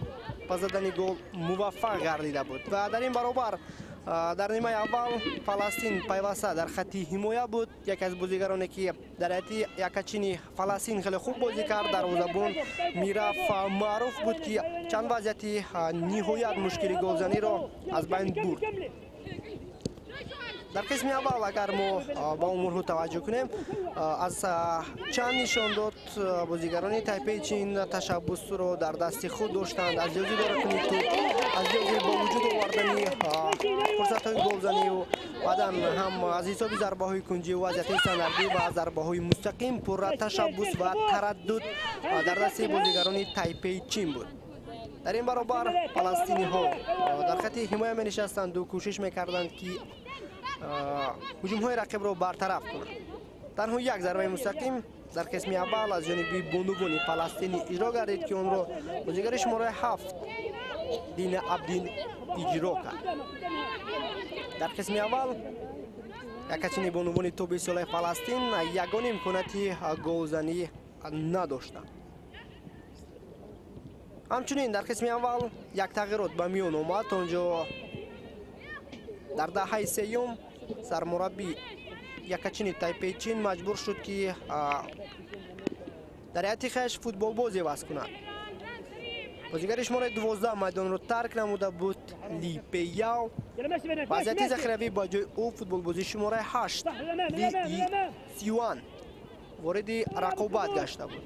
Speaker 1: ба задани гол муваффақ гардида буд ва дар ин баробар дар нимаи аввал Фаластин пайваста дар хатти ҳимоя буд. Яке аз бозигароне, ки дар ҳайати якачини Фаластин хеле хуб бозӣ кард, дарвозабон Мираф Маъруф буд, ки чанд вазъияти ниҳоят мушкили голзаниро аз байн бурд. Дар қисми аввал, агар мо ба умурҳо таваҷҷӯҳ кунем, аз чанд нишондод бозигарони Тайпеи Чин ташаббусро дар дасти худ доштанд, аз лиҳози идоракунии тӯб, аз лиҳози ба вуҷуд овардани фурсатҳои голзанию баъдан ҳам аз ҳисоби зарбаҳои кунҷӣ, вазъиятҳои стандартӣ ва зарбаҳои мустақим пурра ташаббус ва тараддуд дар дасти бозигарони Тайпеи Чин буд. Дар ин баробар фаластиниҳо дар хатти ҳимоя менишастанду кӯшиш мекарданд, ки ҳуҷумҳои рақибро бартараф кунанд. Танҳо як зарбаи мустақим дар қисми аввал аз ҷониби бонувони фаластинӣ иҷро гардид, ки онро бозигари шумораи 7 Дина Абдин иҷро кард. Дар қисми аввал якачини бонувони то бистсолаи Фаластин ягон имконияти голзанӣ надоштанд. Ҳамчунин дар қисми аввал як тағйирот ба миён омад. Он ҷо дар даҳаи сеюм сармураббӣ якачини Тайпеи Чин маҷбур шуд, ки дар ҳайати хеш футболбоз иваз кунад. Бозигари шумораи 12 майдонро тарк намуда буд, Ли Пеяо. Вазъияти захиравӣ ба ҷои ӯ футболбози шумораи 8 Ли И Сюан вориди рақобат гашта буд.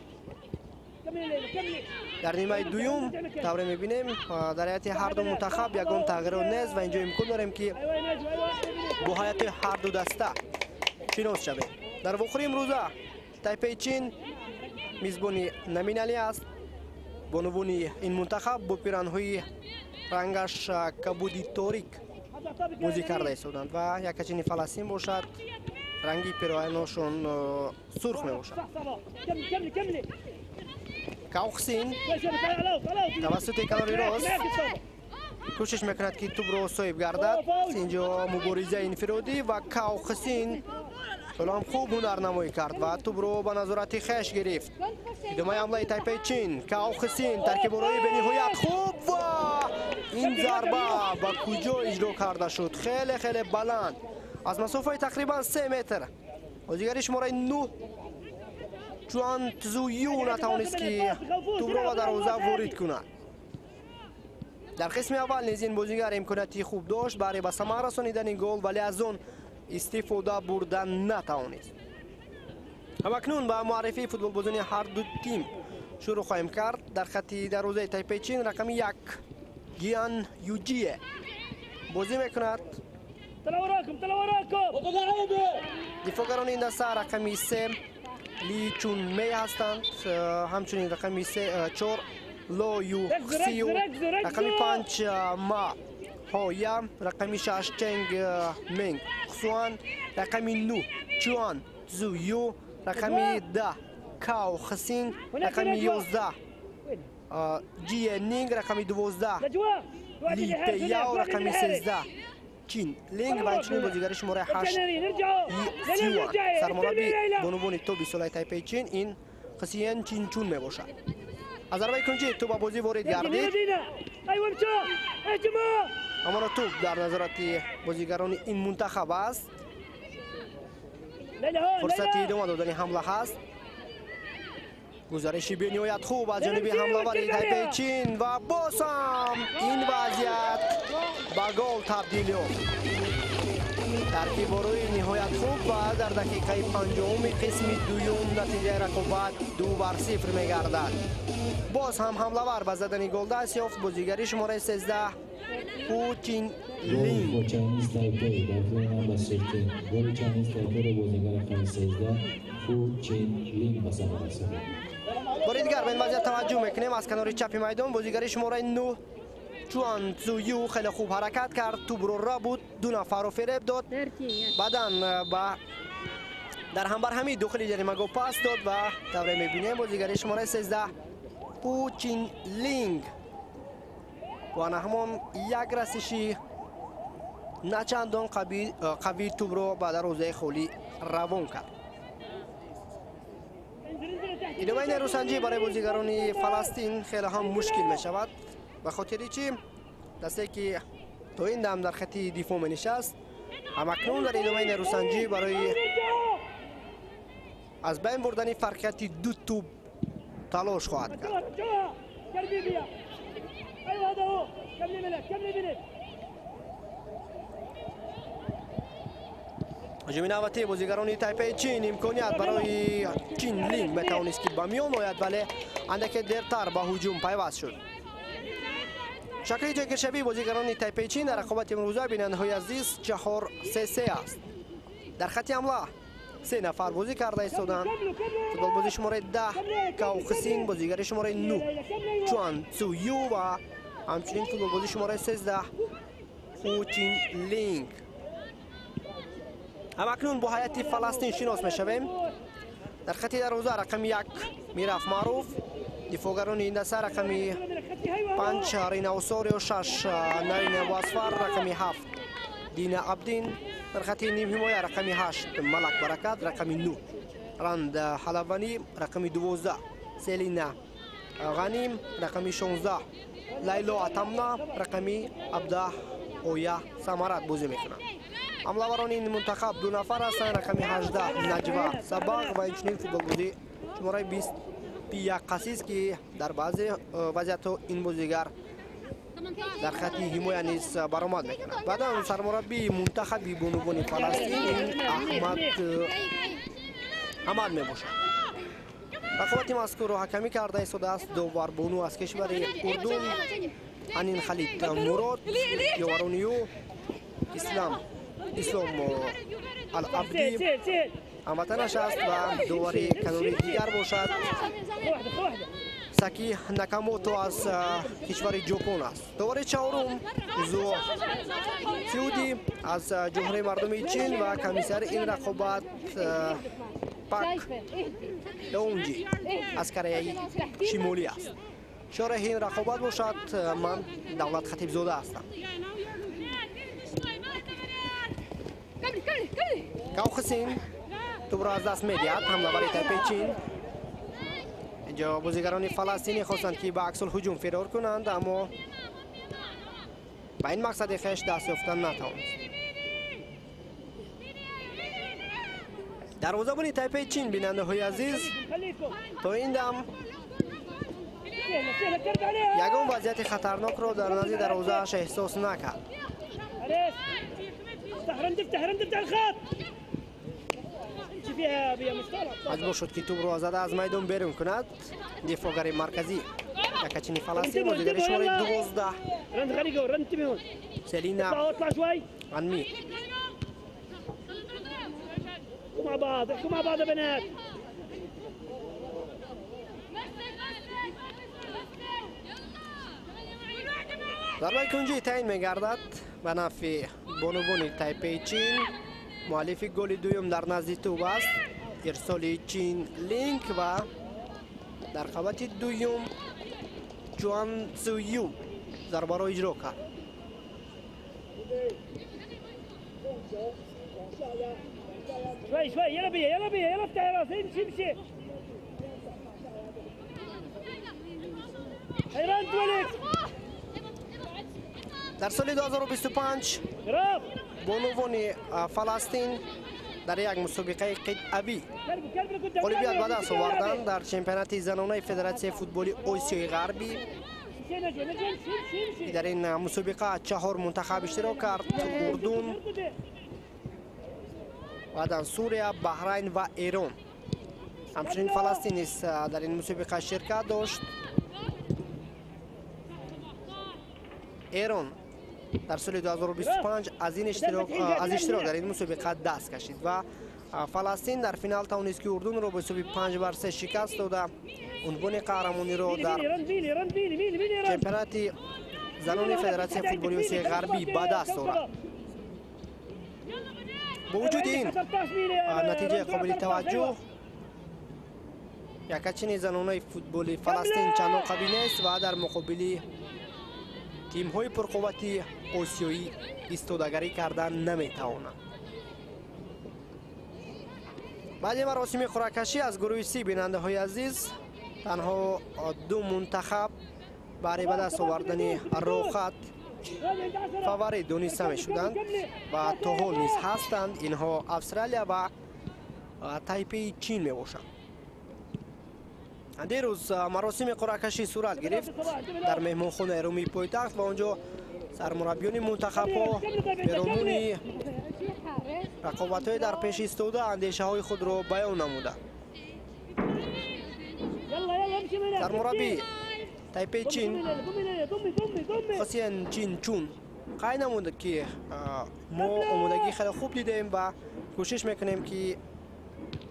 Speaker 1: Дар нимаи дуюм, тавре мебинем, дар ҳайати ҳарду мунтахаб ягон тағйирот нест ва инҷо имкон дорем, ки бо ҳайати ҳарду даста шинос шавем. Дар вохӯри имрӯза Тайпеи Чин мизбони номиналӣ аст. Бонувони ин мунтахаб бо пиранҳои рангаш кабуди торик бозӣ карда истоданд ва якачини Фаластин бошад, ранги пироҳаношон сурх мебошад. Каухсин тавассути канори рост кӯшиш мекунад, ки тӯбро соҳиб гардад. Инҷо муборизаи инфиродӣ ва Каухсин ҳоло хуб ҳунарнамоӣ кард ва тӯбро ба назорати хеш гирифт. Идомаи ҳамлаи Тайпеи Чин. Каухсин, таркиборои бениҳоят хуб ва ин зарба ба куҷо иҷро карда шуд? Хеле, хеле баланд, аз масофаи тақрибан 3 метр бозигари шумораи 9 Чуан Цзую натавонист, ки тӯбро ба дарвоза ворид кунад. Дар қисми аввал низ ин бозигар имконияти хуб дошт барои ба самар расонидани гол, вале аз он истифода бурда натавонист. Ҳамакнун ба муаррифии футболбозони ҳарду тим шурӯъ хоҳем кард. Дар хатти дарвозаи Тайпеи Чин рақами 1 Гиан Юҷие бозӣ мекунад. Дифоъгарони ин даста рақами 3 Ли Чун Мей ҳастанд, ҳамчунин рақами 4 Ло Ю Хсию, рақами 5 Ма Ҳоя, рақами 6 Ченг Менг Хсуан, рақами 9 Чуан Цзую, рақами 10 Као Хсин, рақами 11 Ҷие Нинг, рақами 12 Ли Пеяо, рақами 13 Чин Линг ва инчунин бозигари шумораи 8 И Сюан. Сармураббӣ бонувони то бистсолаи Тайпеи Чин ин Хсиен Чинчун мебошад. Аз зарбаи кунҷӣ тӯб ба бозӣ ворид гардид, аммо тӯб дар назорати бозигарони ин мунтахаб аст. Фурсати идома додани ҳамла ҳаст. Гузариши бениҳоят хуб аз ҷониби ҳамлавари Тайпеи Чин ва боз ҳам ин вазъият ба гол табдил ёфт. Таркиборои ниҳоят хуб ва дар дақиқаи 50-уми қисми дуюм натиҷаи рақобат 2-0 мегардад. Боз ҳам ҳамлавар ба задани гол даст ёфт, бозигари шумораи 13 Ҳу Чин
Speaker 2: Goal
Speaker 1: Лин.
Speaker 2: for Chinese Taipei by player number 13. Голи Chinese Taipei ро бозигари рақами 13 Фу Чин Лин ба саҳна расонид.
Speaker 1: Бори дигар ба ин вазъият таваҷҷӯҳ мекунем. Аз канори чапи майдон бозигари шумораи 9 Чуан Цзую хеле хуб ҳаракат кард, тӯбро рабуд, ду нафарро фиреб дод, баъдан ба дар ҳамбарҳамии дохили ҷаримагоҳ пас дод ва тавре мебинем бозигари шумораи 13 Пу Чин Линг ва ҳамон як расиши начандон қавии тӯбро ба дарвозаи холӣ равон кард. Идомаи нерӯсанҷӣ барои бозигарони Фаластин хеле ҳам мушкил мешавад, ба хотири чӣ дастае ки то ин дам дар хати дифоъ менишаст, ҳамакнун дар идомаи нерӯсанҷӣ барои аз байн бурдани фарқияти ду тӯб талош хоҳад кард. Ҳуҷуми навбатии бозигарони Тайпеи Чин имконият барои Чин Линг метавонист ки ба миён ояд, вале андаке дертар ба ҳуҷум пайваст шуд. Шакли ҷойгиршавии бозигарони Тайпеи Чин дар рақобати имрӯза, бинандаҳои азиз, 4-3-3 аст. Дар хати ҳамла се нафар бозӣ карда истоданд. Футболбози шумораи 10 Као Хсин, бозигари шумораи 9 Чуан Цую ва ҳамчунин футболбози шумораи 13 Фу Чин Линг. Ҳамакнун бо ҳайати Фаластин шинос мешавем. Дар хати дарвоза рақами 1 Мираф Маъруф, дифоъгарони ин даста рақами 5 Рина Осорио, 6 Нарина Васфар, рақами 7 Дина Абдин, дар хати нимҳимоя рақами 8 Малак Баракат, рақами 9 Ранд Ҳалаванӣ, рақами 12 Селина Ғаним, рақами 16 Лайло Атамна, рақами 17 Оя Самарат бозӣ мекунанд. Ҳамлаварони ин мунтахаб ду нафар ҳастанд, рақами 18 Наҷва Сабағ ва инчунин футболбози шумораи 20 Пия Қасис, ки дар баъзе вазъиятҳо ин бозигар дар хати ҳимоя низ баромад мекунад. Баъдан сармураббии мунтахаби бонувони Фаластин Аҳмад Ҳамад мебошад. Рақобати мазкурро ҳакамӣ карда истодааст доварбону аз кишвари Урдун Анин Халид Мурод, ёварони ӯ Ислом Алабдӣ ҳамватанаш аст ва довари канори дигар бошад Саки Накамото аз кишвари Ҷопон аст. Довари чаҳорум Зо Сиуди аз Ҷумҳурии мардумии Чин ва комиссари ин рақобат Пак Леонҷи аз Кореяи Шимолӣ аст. Шореҳи ин рақобат бошад ман Давлат Хатибзода ҳастам. Као Хсин тӯбро аз даст медиҳад ҳамлавари Тайпеи Чин. Инҷо бозигарони фаластинӣ хостанд ки ба аксулҳуҷум фирор кунанд, аммо ба ин мақсади хеш даст ёфтан натавонист. Дарвозабони Тайпеи Чин, бинандаҳои азиз, то ин дам ягон вазъияти хатарнокро дар назди дарвозааш эҳсос накард. Маҷбур шуд ки тӯбро зада аз майдон берун кунад. Дифоъгари марказӣ якачини Фаластин, бозигари шумораи 12 Селина Анми. Зарбаи кунҷӣ таъин мегардад ба нафъи бонувони Тайпеи Чин. Муаллифи голи дуюм дар назди тӯб аст ирсоли Чин Линг ва дар қабати дуюм Чуан Цую зарбаро иҷро кард.
Speaker 4: شوي شوي يلا بيا يلا بيا يلا افتحي راسي امشي امشي حيران وليد.
Speaker 1: Дар соли 2025 бонувони Фаластин дар як мусобиқаи қитъавӣ ғолибият ба даст оварданд дар чемпионати занонаи Федератсияи футболи Осиёи Ғарбӣ. Дар ин мусобиқа 4 мунтахаб иштирок кард: Урдун, баъдан Сурия, Баҳрайн ва Эрон. Ҳамчунин Фаластин низ дар ин мусобиқа ширкат дошт. Эрон дар соли 2025 аз иштирок дар ин мусобиқа даст кашид ва Фаластин дар финал тавонист, ки Урдунро бо ҳисоби 5-3 шикаст дода, унвони қаҳрамониро дар чемпионати занони Федератсияи футболи Осиёи Ғарбӣ ба даст орад. Бо вуҷуди ин натиҷаи қобили таваҷҷӯҳ, якачини занонаи футболи Фаластин чандон қавӣ нест ва дар муқобили тимҳои пурқуввати осиёӣ истодагарӣ кардан наметавонанд. Баъди маросими қуръакашӣ аз гурӯҳи Си, бинандаҳои азиз, танҳо ду мунтахаб барои ба даст овардани роҳхат фаворит дониста мешуданд ва то ҳол низ ҳастанд. Инҳо Австралия ва Тайпеи Чин мебошанд. Дирӯз маросими қуръакашӣ сурат гирифт дар меҳмонхонаи румии пойтахт ва он ҷо сармураббиёни мунтахабҳо перомуни рақобатҳои дар пеш истода андешаҳои худро баён намуданд. Сармураббӣ Тайпеи Чин Хосиен Чин Чун қайд намуд, ки мо омодагии хеле хуб дидем ва кӯшиш мекунем, ки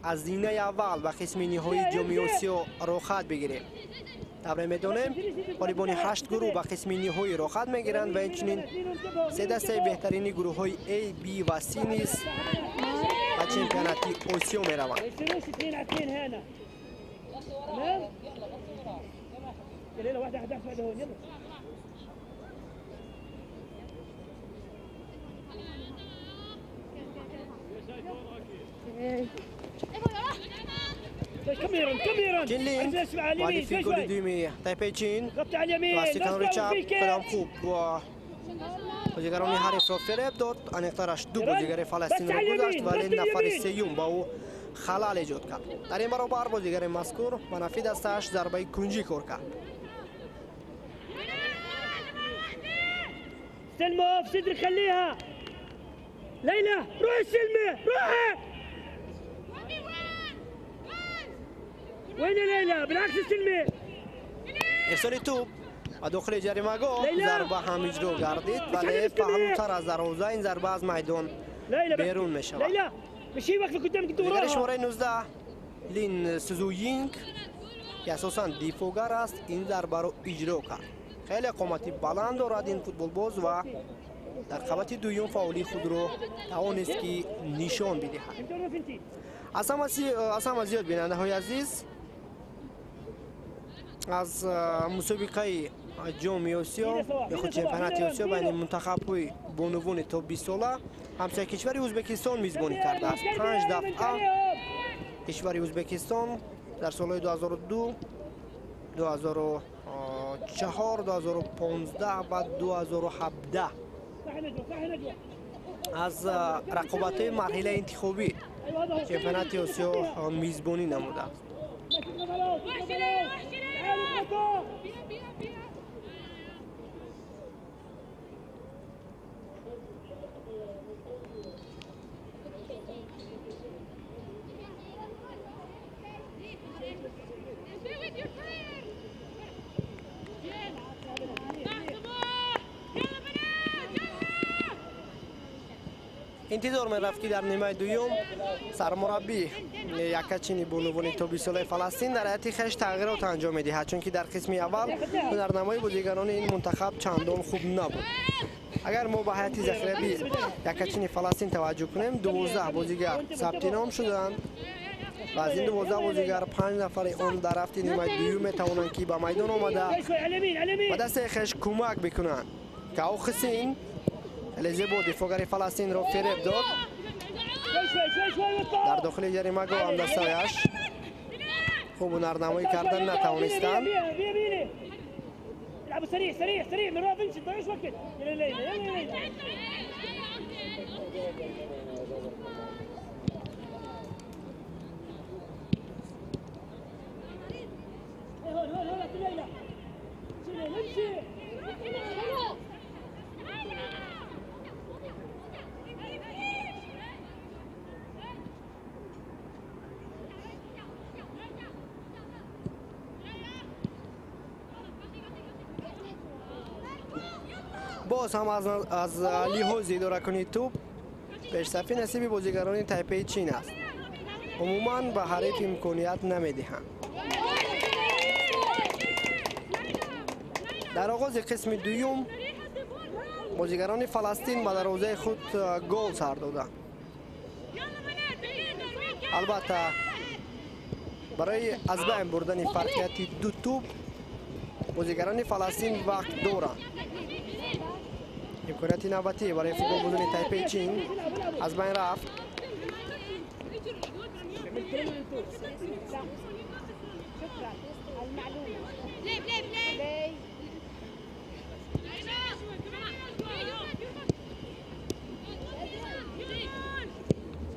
Speaker 1: аз зинаи аввал ба қисми ниҳоии Ҷоми Осиё роҳхат бигирем. Тавре медонем, ғолибони 8 гурӯҳ ба қисми ниҳоӣ роҳхат мегиранд ва инчунин се дастаи беҳтарини гурӯҳҳои А, Б ва С низ ба чемпионати Осиё мераванд. Чин Линг, муаллифи голи дуюми Тайпеи Чин, васти канори чап хелеам хуб бозигарони ҳарифро фиреб дод. Аниқтараш, ду бозигари фаластинро гузашт, вале нафари сеюм ба ӯ халал эҷод кард. Дар ин баробар бозигари мазкур ба нафи дастааш зарбаи кунҷӣ кор кард.
Speaker 4: سلمى في صدرك، خليها ليلى، روحي سلمى، روحي. وين يا ليلى؟ بالعكس سلمى.
Speaker 1: Ирсоли тӯб ба дохили ҷаримагоҳ, зарба ҳам иҷро гардид, вале паҳлӯтар аз дарвоза ин зарба аз майдон берун мешавад. Дигари шумораи 19 Лин Сузуйинг, ки асосан дифоъгар аст, ин зарбаро иҷро кард. Хеле қомати баланд дорад ин футболбоз ва дар қабати дуюм фаъолии худро тавонист, ки нишон бидиҳад. Аз ҳама зиёд, бинандаҳои азиз, аз мусобиқаи Ҷоми Осиё ё худ чемпионати Осиё байни мунтахабҳои бонувони то 20 сола ҳамсоя кишвари Ӯзбекистон мизбонӣ кардааст. Панҷ дафъа кишвари Ӯзбекистон дар солҳои 2002, 2004, 2015 ва 2017 аз рақобатҳои марҳилаи интихобӣ чемпионати Осиё мизбонӣ намудааст. Интизор мерафт, ки дар нимаи дуюм сармураббӣ якачини бонувони то 20 солаи Фаластин дар ҳайати хеш тағйирот анҷом медиҳад, чунки дар қисми аввал ҳунарнамои бозигарони ин мунтахаб чандон хуб набуд. Агар мо ба ҳайати захиравӣ якачини Фаластин таваҷҷӯҳ кунем, 12 бозигар сабти ном шуданд ва аз ин 12 бозигар панҷ нафари он дар рафти нимаи дуюм метавонанд, ки ба майдон омада ба дастаи хеш кӯмак бикунанд. Као Хисин хеле зебо дифоъгари Фаластинро фиреб дод. Дар дохили ҷаримагоҳ ҳамдастаяш хуб ҳунарнамоӣ кардан натавонистанд.
Speaker 4: العبوا سريع سريع سريع من امشي، تضيعوش وقت. يلا ليلى، يلا ليلى. هون هون هون ليلى، امشي ليلى، امشي.
Speaker 1: Боз ҳам аз лиҳози идоракунии тӯб пешсафӣ насиби бозигарони Тайпеи Чин аст. Умуман ба ҳариф имконият намедиҳанд. Дар оғози қисми дуюм бозигарони Фаластин ба дарвозаи худ гол сар доданд. Албатта барои аз байн бурдани фарқияти ду тӯб бозигарони Фаластин вақт доранд. Имконияти навбатӣ барои футболбозони Тайпеи Чин аз байн рафт.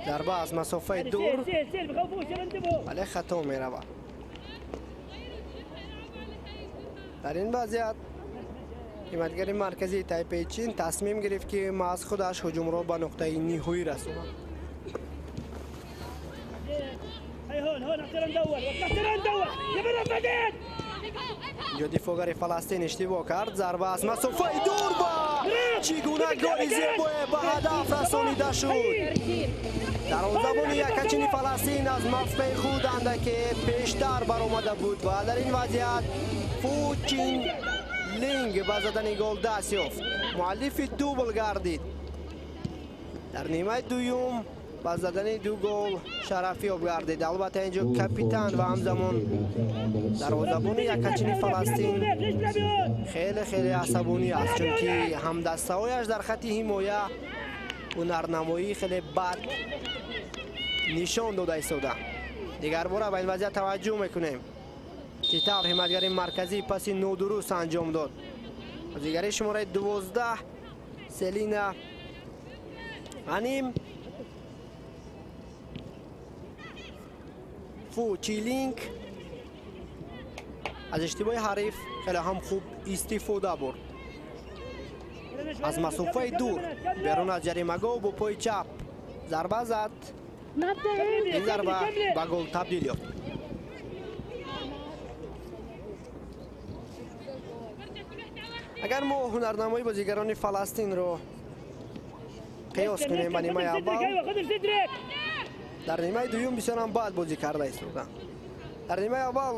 Speaker 1: Зарба аз масофаи дур, вале хато меравад. Дар ин вазъият ҳимоятгари марказии Тайпеи Чин тасмим гирифт, ки маҳз худаш ҳуҷумро ба нуқтаи ниҳоӣ расонад. Инҷо дифоъгари Фаластин иштибоҳ кард. Зарба аз масофаи дур ва чӣ гуна голи зебое ба ҳадаф расонида шуд. Дарвозабони якачини Фаластин аз мавқеи худ андаке пештар баромада буд ва дар ин вазъият Фу Чин Линг ба задани гол даст ёфт. Муаллифи дубл гардид. Дар нимаи дуюм ба задани ду гол шарафёб гардид. Албатта инҷо капитан ва ҳамзамон дарвозабони якачини Фаластин хеле хеле асабонӣ аст, чунки ҳамдастаҳояш дар хатти ҳимоя ҳунарнамоии хеле бад нишон дода истоданд. Дигарбора ба ин вазъият таваҷҷӯҳ мекунем, чӣ тавр ҳимоятгари марказӣ паси нодуруст анҷом дод. Бозигари шумораи 12 Селина Аним Фу Чилинг аз иштибоҳи ҳариф хеле ҳам хуб истифода бурд. Аз масофаи дур берун аз ҷаримагоҳ бо пои чап зарба зад. Ин зарба ба гол табдил ёфт. Агар мо ҳунарнамои бозигарони Фаластинро қиёс кунем ба нимаи аввал, дар нимаи дуюм бисёр ҳам бад бозӣ карда истоданд. Дар нимаи аввал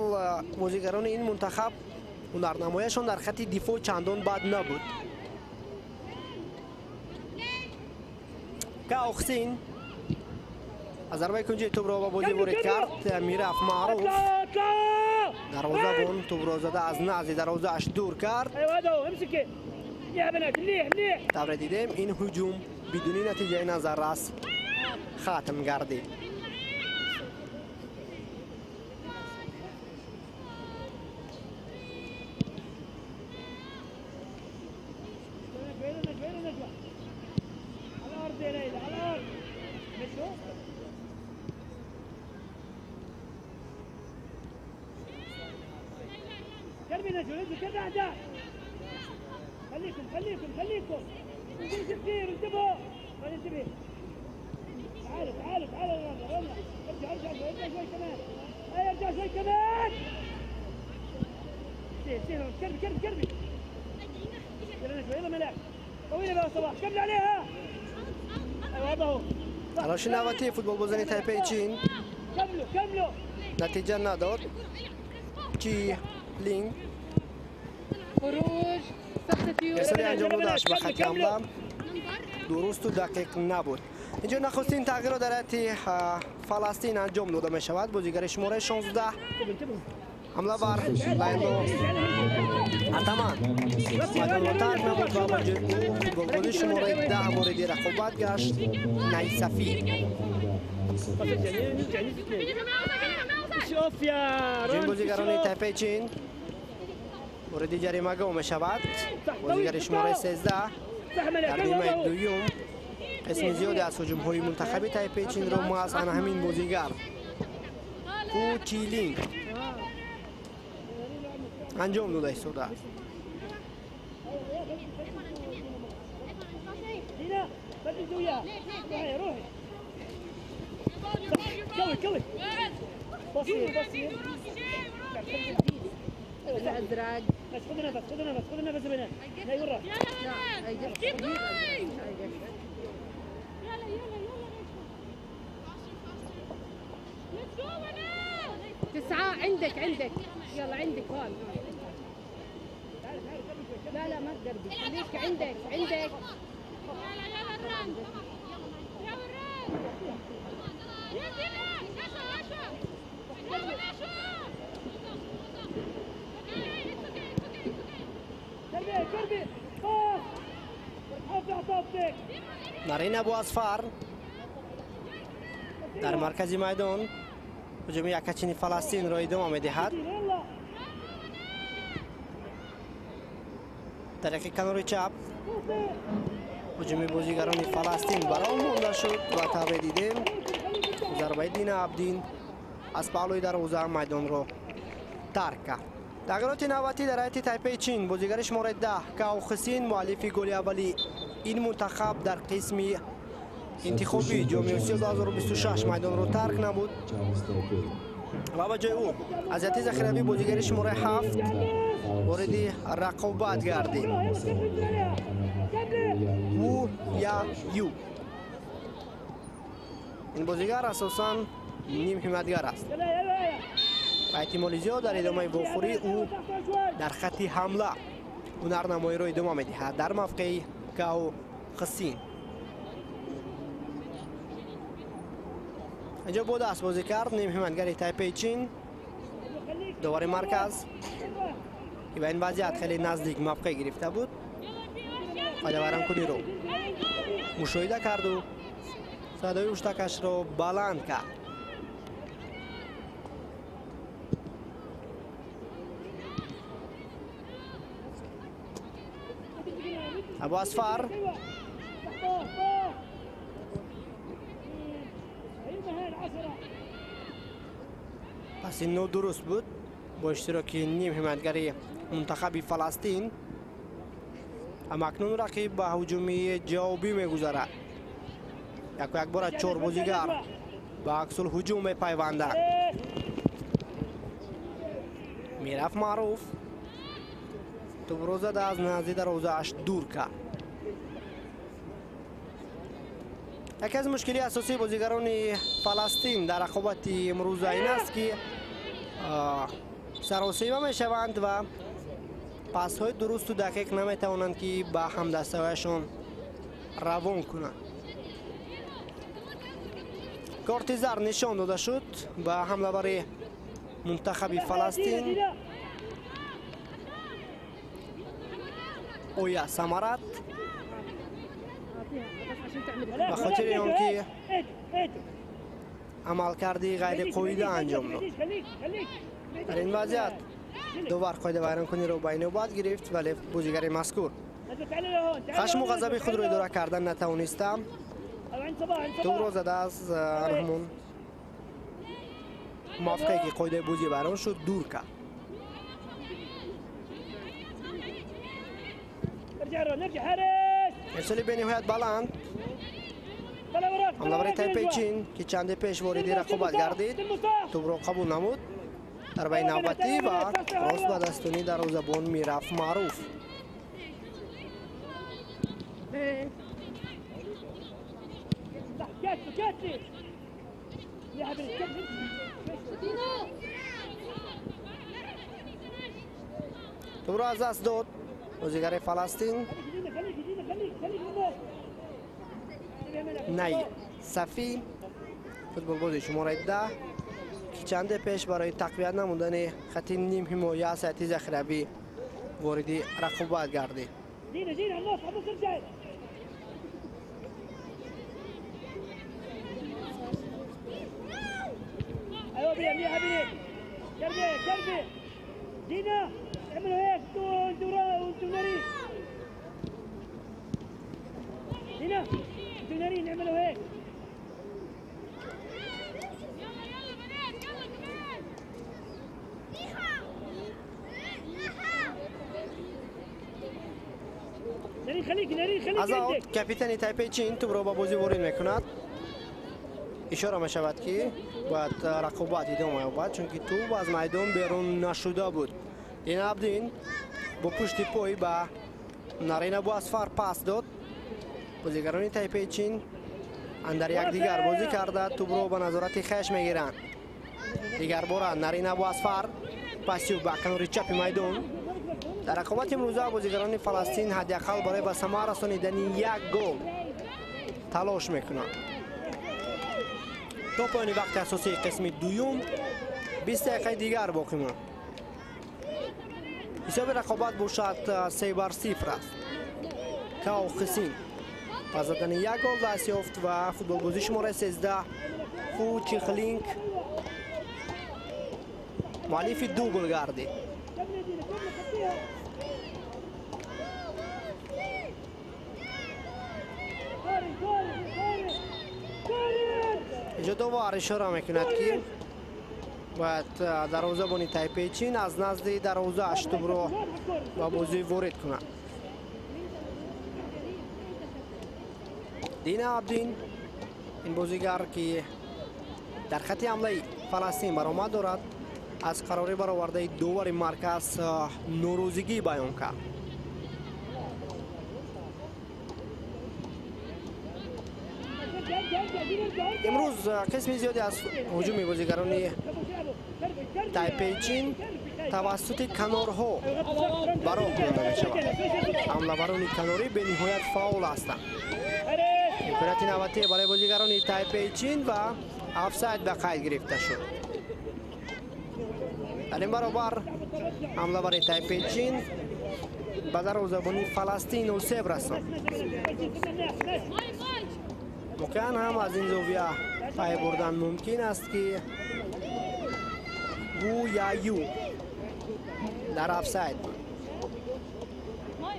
Speaker 1: бозигарони ин мунтахаб ҳунарнамояшон дар хатти дифоъ чандон бад набуд. Каохсин аз зарбаи кунҷии тӯбро ба бозӣ ворид кард. Мираф Маъруф дарвозабон тӯбро зада аз назди дарвозааш дур кард. Тавре дидем, ин ҳуҷум бидуни натиҷаи назаррас хатм гардид.
Speaker 4: خليكم خليكم خليكم كثير، انتبهوا، انتبه، تعالوا تعالوا تعالوا رملة، ارجع ارجع ارجع شوي كمان، ارجع شوي كمان، سير سير كربي كربي كربي، يلا شوي، يلا ملاك، طويلة بقى صباح، كمل عليها، ايوه هذا هو.
Speaker 1: талоши навбатии футболбозони Тайпеи Чин
Speaker 4: كملوا كملوا
Speaker 1: натиҷа надод. Чи Линг
Speaker 3: خروج
Speaker 1: ارسالی انجام دادش به خط حمله درست و دقیق نبود. اینجا نخستین تغییر را در هیئت فلسطین انجام داده می شود. بازیگر شماره 16 حمله بر لایلو اتمان میدان را ترک نمود و با جای او فوتبالبازی شماره 10 وارد رقابت گشت، نیصفی. این بازیگران تایپه چین وارد جریمه‌گاه می شود. بازیگر شماره 13 در نیمه دوم قسم زیادی از هجوم‌های منتخب تایپه چین را ما از همین بازیگر فو چیلینگ انجام داده ایستاده است.
Speaker 3: الازرق.
Speaker 4: بس خذ نفس خذ نفس خذ نفس يا بنات. لا يورا.
Speaker 3: يلا يلا يلا. عندك عندك يلا عندك هون. لا لا ما تقربي، خليك عندك عندك.
Speaker 5: يلا يلا الرن يا الرن يا دينا اشو اشو يلا اشو.
Speaker 1: نارین ابو اصفر در مرکز میدان هجوم یکچین فلسطین را ادامه میدهد. طریق کنار چپ هجوم بازیگران فلسطین برام مانده شد و تابع دیدیم ضربه دین عبدین از پهلوی دروازه میدان را ترک کرد. تغییرات نوبتی در هیئت تایپه چین، بازیگر شماره 10 کاو خسین مؤلف گل اولی این منتخب در قسم انتخابی جام آسیا 2026 میدان را ترک نمود و به جای او از هیئت ذخیروی بازیگر شماره 7 وارد رقابت گردید. وو یا یو. این بازیگر اساساً نیم حمایتگر است و احتمال زیاد در ادامه واخوری او در خط حمله هنرنمایی را ادامه میدهد در موقع کاو خسین. اینجا بود دست بازی کرد نیم حمایتگر تایپه چین دوباره مرکز که به این وضعیت خیلی نزدیک موقع گرفته بود. قایده‌ویرانکنی رو مشاهده کرد و صدای اشتکش رو بلند کرد. ابو اصفر پس این نو درست بود با اشتراک نیم حمایتگری منتخب فلسطین. اما اکنون رقیب به هجومی جوابی میگذرد. یک و یک بار چهار بازیگر به عکس الهجوم میپیوندند. میرف معروف توپ رو زد از نزدیک دروازه‌اش دور کرد. یکی از مشکلی اساسی بازیگران فلسطین در رقابت امروز این است که سراسیمه میشوند و پاسهای درست و دقیق نمیتوانند که به همدستهایشان روان کنند. کارت زرد نشان داده شد به حمله بر منتخب فلسطین. اویا سمارات به خاطر آنکه عملکردی غیر قاعده انجام داد. در این وضعیت دوبار قاعده ویرانکنی را به نوبت گرفت، ولی بازیگر مذکور خشم و غضب خود را اداره کردن نتوانستم. توپ را زده از همون موقعی که قاعده بازی ویران شد دور کرد. ارسال به نهایت بلند حمله بر تایپه چین که چند پیش وارد رقابت گردید. توپ را قبول نمود ضربه نوبتی و راست به دستونی دروازه‌بان میرفت معروف. توپ را از دست داد بازیگر فلسطین. نی صفی فوتبال بازی شماره 10 که چند پیش برای تقویت نمودن خط نیم حمایه از هیئت ذخیروی وارد رقابت گردید. از آن کاپیتان تایپه چین توپ را به بازی وارد میکند. اشاره می شود که باید رقابت ادامه یابد چون که توپ از میدان بیرون نشده بود. دین عبدین با پشت پای به نارین ابو اصفر پاس داد. بازیگران تایپه چین اندر یکدیگر بازی کرده توپ را به نظارت خویش میگیرند. Дигарбора Нарин Абуасфар пасиу ба канори чапи майдон. Дар рақобати имрӯза бозигарони Фаластин ҳадди ақал барои ба самар расонидани як гол талош мекунанд. То поёни вақти асосии қисми дуюм 20 дақиқаи дигар боқӣ монд. Ҳисоби рақобат бошад 3-0 аст. Као Хисин ба задани як гол даст ёфт ва футболбози шумораи 13 Фу Чихлинг муаллифи ду гол гардид. Инҷо довар ишора мекунад, ки бояд дарвозабони Тайпеи Чин аз назди дарвозааш тӯбро ба бозӣ ворид кунад. Дина Абдин, ин бозигар, ки дар хати ҳамлаи Фаластин баромад дорад, аз қарори баровардаи довари марказ норозигӣ баён кард. Имрӯз қисми зиёде аз ҳуҷуми бозигарони Тайпеи Чин тавассути канорҳо ба роҳ монда мешавад. Ҳамлаварони канорӣ бениҳоят фаъол ҳастанд. Имконияти навбатӣ барои бозигарони Тайпеи Чин ва офсайд ба қайд гирифта шуд. Дар ин баробар ҳамлавари Тайпеи Чин ба дарвозабони Фаластин осеб расонд. Воқеан ҳам аз ин зовия пай бурдан мумкин аст, ки Гу Яю дар офсайд буд.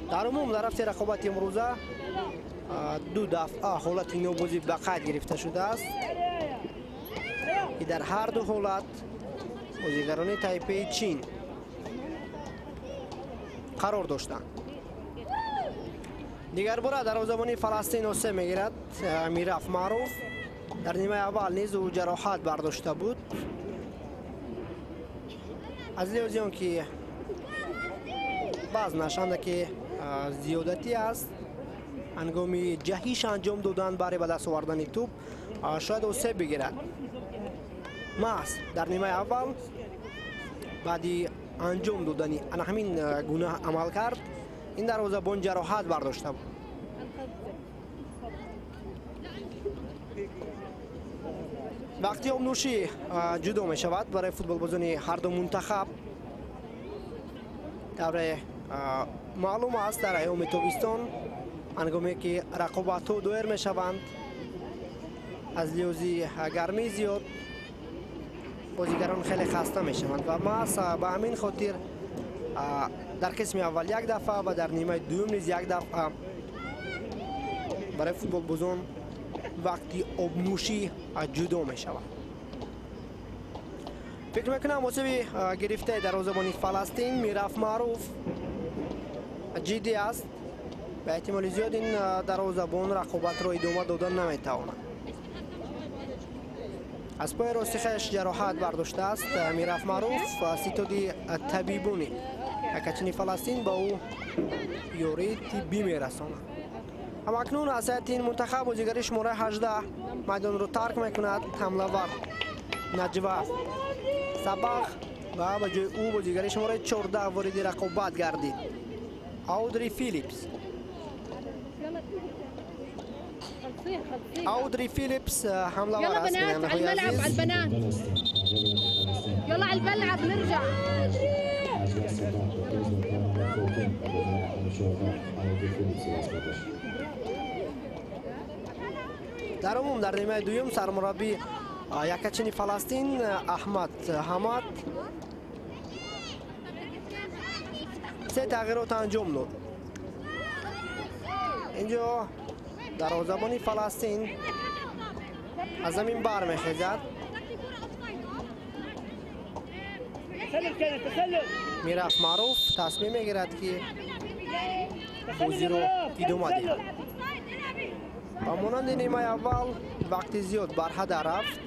Speaker 1: Дар умум дар рафти рақобати имрӯза ду дафъа ҳолати нобозӣ ба қайд гирифта шудааст, ки дар ҳар ду ҳолат бозигарони Тайпеи Чин қарор доштанд. Дигарбора дарвозабони Фаластин осеб мегирад Мираф Маъруф. Дар нимаи аввал низ ӯ ҷароҳат бардошта буд. Аз лиҳози он ки вазнаш андаке зиёдатӣ аст, ҳангоми ҷаҳиш анҷом додан барои ба даст овардани тӯб шояд осеб бигирад. Маҳз дар нимаи аввал баъди анҷом додани ана ҳамин гуна амал кард, ин дарвозабон ҷароҳат бардошта буд. Вақти обнӯшӣ ҷудо мешавад барои футболбозони ҳарду мунтахаб. Тавре маълум аст, дар айёми тобистон ҳангоме ки рақобатҳо доир мешаванд, аз лиҳози гармии зиёд бозигарон хеле хаста мешаванд ва маҳз ба ҳамин хотир дар қисми аввал як дафъа ва дар нимаи дуюм низ як дафъа барои футболбозон вақти обнӯшӣ ҷудо мешавад. Фикр мекунам осеби гирифтаи дарвозабони Фаластин Мираф Маъруф ҷиддӣ аст. Ба эҳтимоли зиёд ин дарвозабон рақобатро идома дода наметавонад. Аз пои рости хеш ҷароҳат бардоштааст Мираф Маъруф. Ситоди табибони якачини Фаластин ба ӯ ёрии тиббӣ мерасонад. Ҳамакнун аз ҳайати ин мунтахаб бозигари шумораи 18 майдонро тарк мекунад ҳамлавар Наҷва Сабах ва ба ҷои ӯ бозигари шумораи 14 вориди рақобат гардид Аудри Филипс. Аудри Филипс ҳамлавар аст.
Speaker 3: يلا بنات على الملعب، على البنات، يلا على الملعب نرجع.
Speaker 1: Дар умум дар нимаи дуюм сармураббӣ якачини Фаластин Аҳмад Ҳамад се тағйирот анҷом дод. Инҷо дарвозабони Фаластин аз замин бармехезад. Мираф Маъруф тасмим мегирад, ки бозиро идома диҳад. Ба монанди нимаи аввал вақти зиёд барҳадар рафт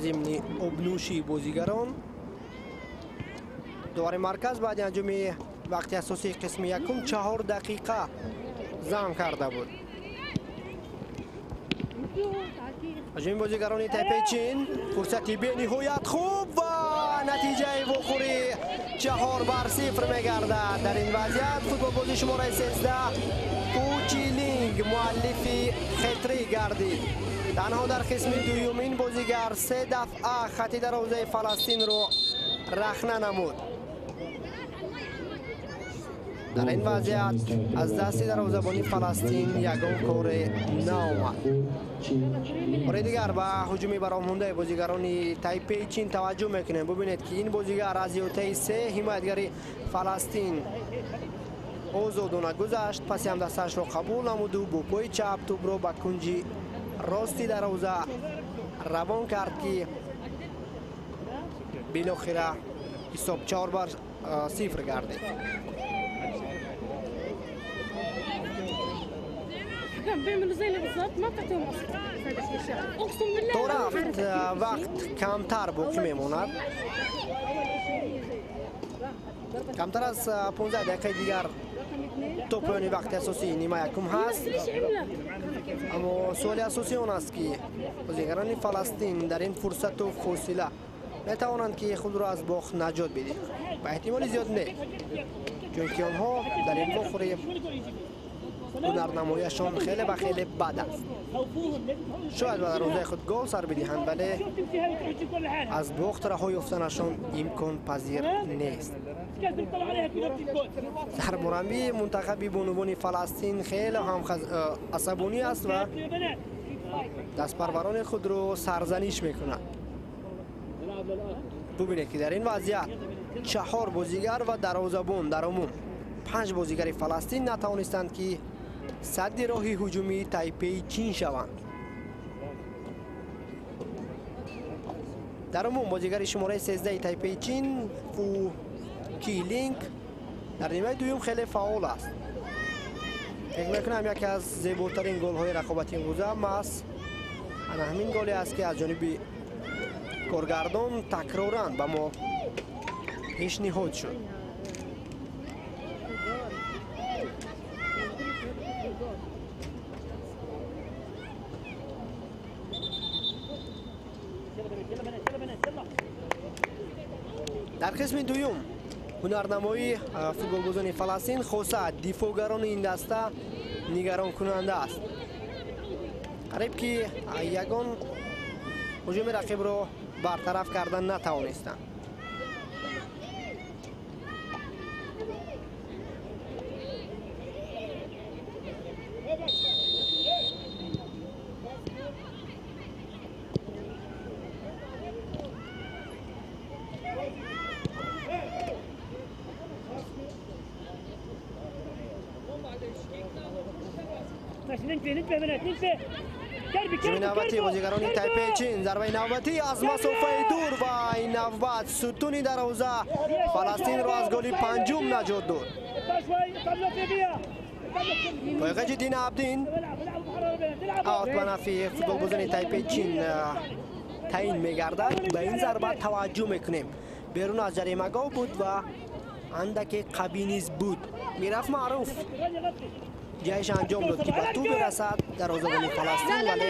Speaker 1: зимни обнӯшии бозигарон. Довари марказ баъди анҷоми вақти асосии қисми якум 4 дақиқа зам карда буд. ҳуҷуми бозигарони Тайпеи Чин, фурсати бениҳоят хуб ва натиҷаи вохӯрӣ 4-0 мегардад. Дар ин вазъият футболбози шумораи 13 Фучилинг муаллифи хетрӣ гардид. Танҳо дар қисми дуюм ин бозигар 3 дафъа хати дарвозаи Фаластинро рахна намуд. Дар ин вазъият аз дасти дарвозабони Фаластин ягон коре наомад. Бори дигар ба ҳуҷуми бароҳмондаи бозигарони Тайпеи Чин таваҷҷӯҳ мекунем. Бубинед, ки ин бозигар аз иҳотаи 3 ҳимоятгари Фаластин озодона гузашт, паси ҳамдастаашро қабул намуду бо пои чап тӯбро ба кунҷи рости дарвоза равон кард, ки билохира ҳисоб 4-0 гардид. То рафт вақт камтар боқӣ мемонад. Камтар аз 15 дақиқаи дигар то поёни вақти асосии нима якум ҳаст. Аммо суоли асосӣ он аст, ки бозигарони Фаластин дар ин фурсату фосила метавонанд, ки худро аз бохт наҷот бидиҳанд. Ба эҳтимоли зиёд не, чунки онҳо дар ин вохӯрӣ ҳунарнамояшон хеле ба хеле бад аст. Шояд ба дарвозаи худ гол сар бидиҳанд, вале аз бохт раҳо ёфтанашон имконпазир нест. Сармураббии мунтахаби бонувони Фаластин хеле ҳам асабонӣ аст ва дастпарварони худро сарзаниш мекунад. Бубинед, ки дар ин вазъият 4 бозигар ва дарвозабон, дар умум 5 бозигари Фаластин натавонистанд, ки садди роҳи ҳуҷумии Тайпеи Чин шаванд. Дар умум бозигари шумораи 13 Тайпеи Чин Фу Килинг дар нимаи дуюм хеле фаъол аст. Фикр мекунам, яке аз зеботарин голҳои рақобати имрӯза маҳз ана ҳамин голе аст, ки аз ҷониби коргардон такроран ба мо пешниҳод шуд. Дар қисми дуюм ҳунарнамоии футболбозони Фаластин, хоса дифоъгарони ин даста, нигаронкунанда аст. Қариб ки ягон ҳуҷуми рақибро бартараф кардан натавонистанд. ҳуҷуми навбатии бозигарони Тайпеи Чин, зарбаи навбатӣ аз масофаи дур ва ин навбат сутуни дарвоза Фаластинро аз голи панҷум наҷот дод. Пойғаҷи Дин Абдин аут ба нафъи футболбозони Тайпеи Чин таъин мегардад. Ба ин зарба таваҷҷӯҳ мекунем. Берун аз ҷаримагоҳ буд ва андаке қавӣ низ буд. Мираф Маъруф ҷайш анҷом дод, ки ба тӯб бирасад дарвозабони Фаластин, вале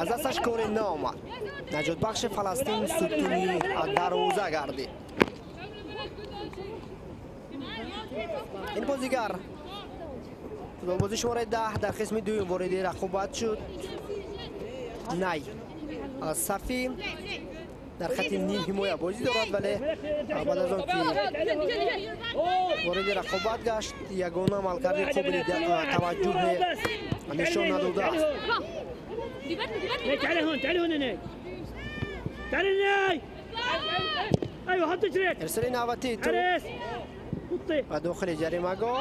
Speaker 1: аз дасташ коре наомад. Наҷотбахши Фаластин сутуни дарвоза гардид. Ин бозигар футболбози шумораи 10 дар қисми дуюм вориди рақобат шуд. Най Сафӣ дар хати ним ҳимоя бозӣ дорад, вале баъд аз он ки вориди рақобат гашт, ягона амалкарди қобили таваҷҷӯҳе нишон надодааст. Ирсоли навбатии тӯб ба дохили ҷаримагоҳ,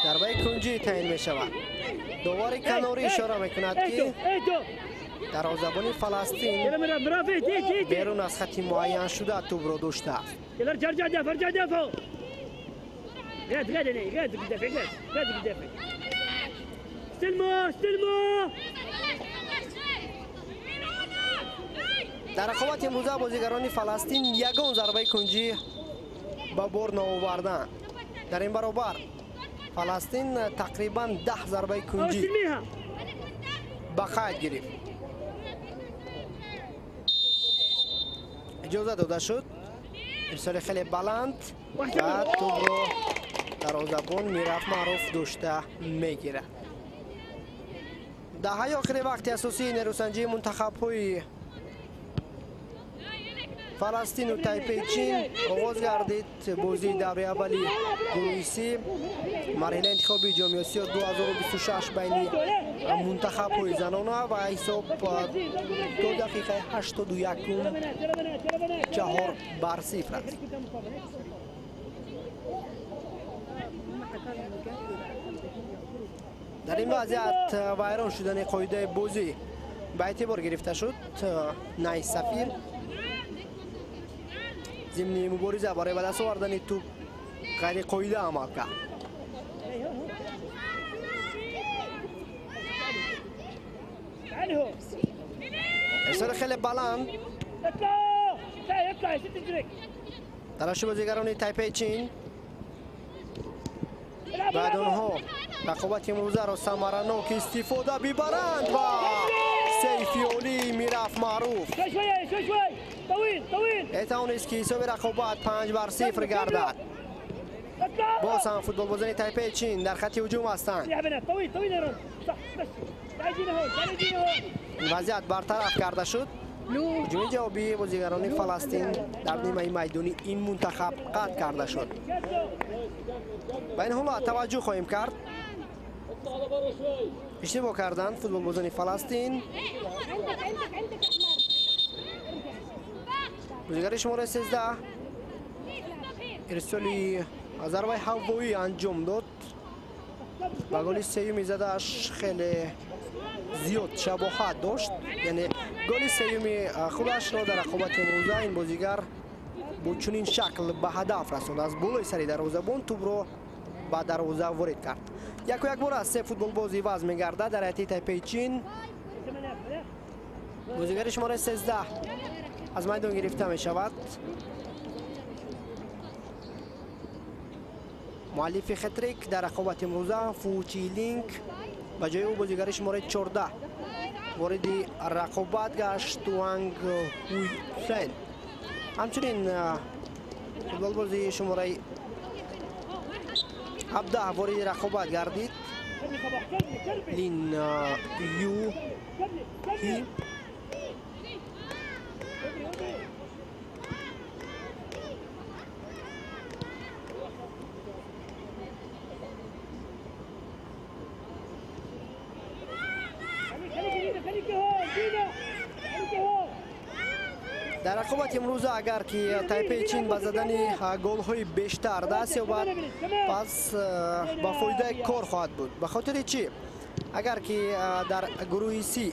Speaker 1: зарбаи кунҷӣ таъин мешавад. Довари канорӣ ишора мекунад, ки дарвозабони Фаластин берун аз хати муайяншуда тӯбро доштааст. Дар рақобати имрӯза бозигарони Фаластин ягон зарбаи кунҷӣ ба бор наоварданд. Дар ин баробар Фаластин тақрибан 10 зарбаи кунҷӣ ба қайд гирифт. Иҷоза дода шуд. Ирсоли хеле баланд ва тӯбро дарвозабон Мираф Маъруф дошта мегирад. Даҳаи охири вақти асосии нерӯсанҷии мунтахабҳои Фаластину Тайпеи Чин оғоз гардид. Бозии даври аввали гурӯҳи Си марҳилаи интихоби Ҷоми Осиё 2026 байни мунтахабҳои занона ва ҳисоб то дақиқаи 81 4-0 аст. Дар ин вазъият вайрон шудани қоидаи бозӣ ба эътибор гирифта шуд. Най Сафир зимни мубориза барои ба даст овардани тӯб ғайриқоида амал кард. Ирсоли хеле баланд. Талоши бозигарони Тайпеи Чин баъд онҳо рақобати имрӯзаро самаранок истифода бибаранд ва сейфи олии Мираф Маъруф метавонист ки ҳисоби рақобат 5-0 гардад. Боз ҳам футболбозони Тайпеи Чин дар хатти ҳуҷум ҳастанд. Вазъият бартараф карда шуд. Ҳуҷуми ҷавобии бозигарони Фаластин дар нимаи майдони ин мунтахаб қатъ карда шуд. Ба ин ҳолат таваҷҷӯҳ хоҳем кард. Иштибоҳ карданд футболбозони Фаластин. Бозигари шумораи 13 ирсоли зарбаи ҳавоӣ анҷом дод. Ба голи сеюми задааш хеле зиёд шабоҳат дошт. Яъне голи сеюми худашро дар рақобати имрӯза ин бозигар бо чунин шакл ба ҳадаф расонд. Аз болои сари дарвозабон тӯбро ба дарвоза ворид кард. Яку якбор аз се футболбоз иваз мегардад дар ҳайати Тайпеи Чин. Бозигари шумораи 13 аз майдон гирифта мешавад. Муаллифи хетрик дар рақобати имрӯза Фу Чилинг ба ҷои ӯ бозигари шумораи 14 вориди рақобат гашт Ванг Хуйфен. Ҳамчунин футболбози шумораи 17 вориди рақобат гардид Лин Ю Хи. Дар рақобати имрӯза агар ки Тайпеи Чин ба задани голҳои бештар даст ёбад, пас ба фоидаи кор хоҳад буд. Ба хотири чӣ? Агар ки дар гурӯҳи Си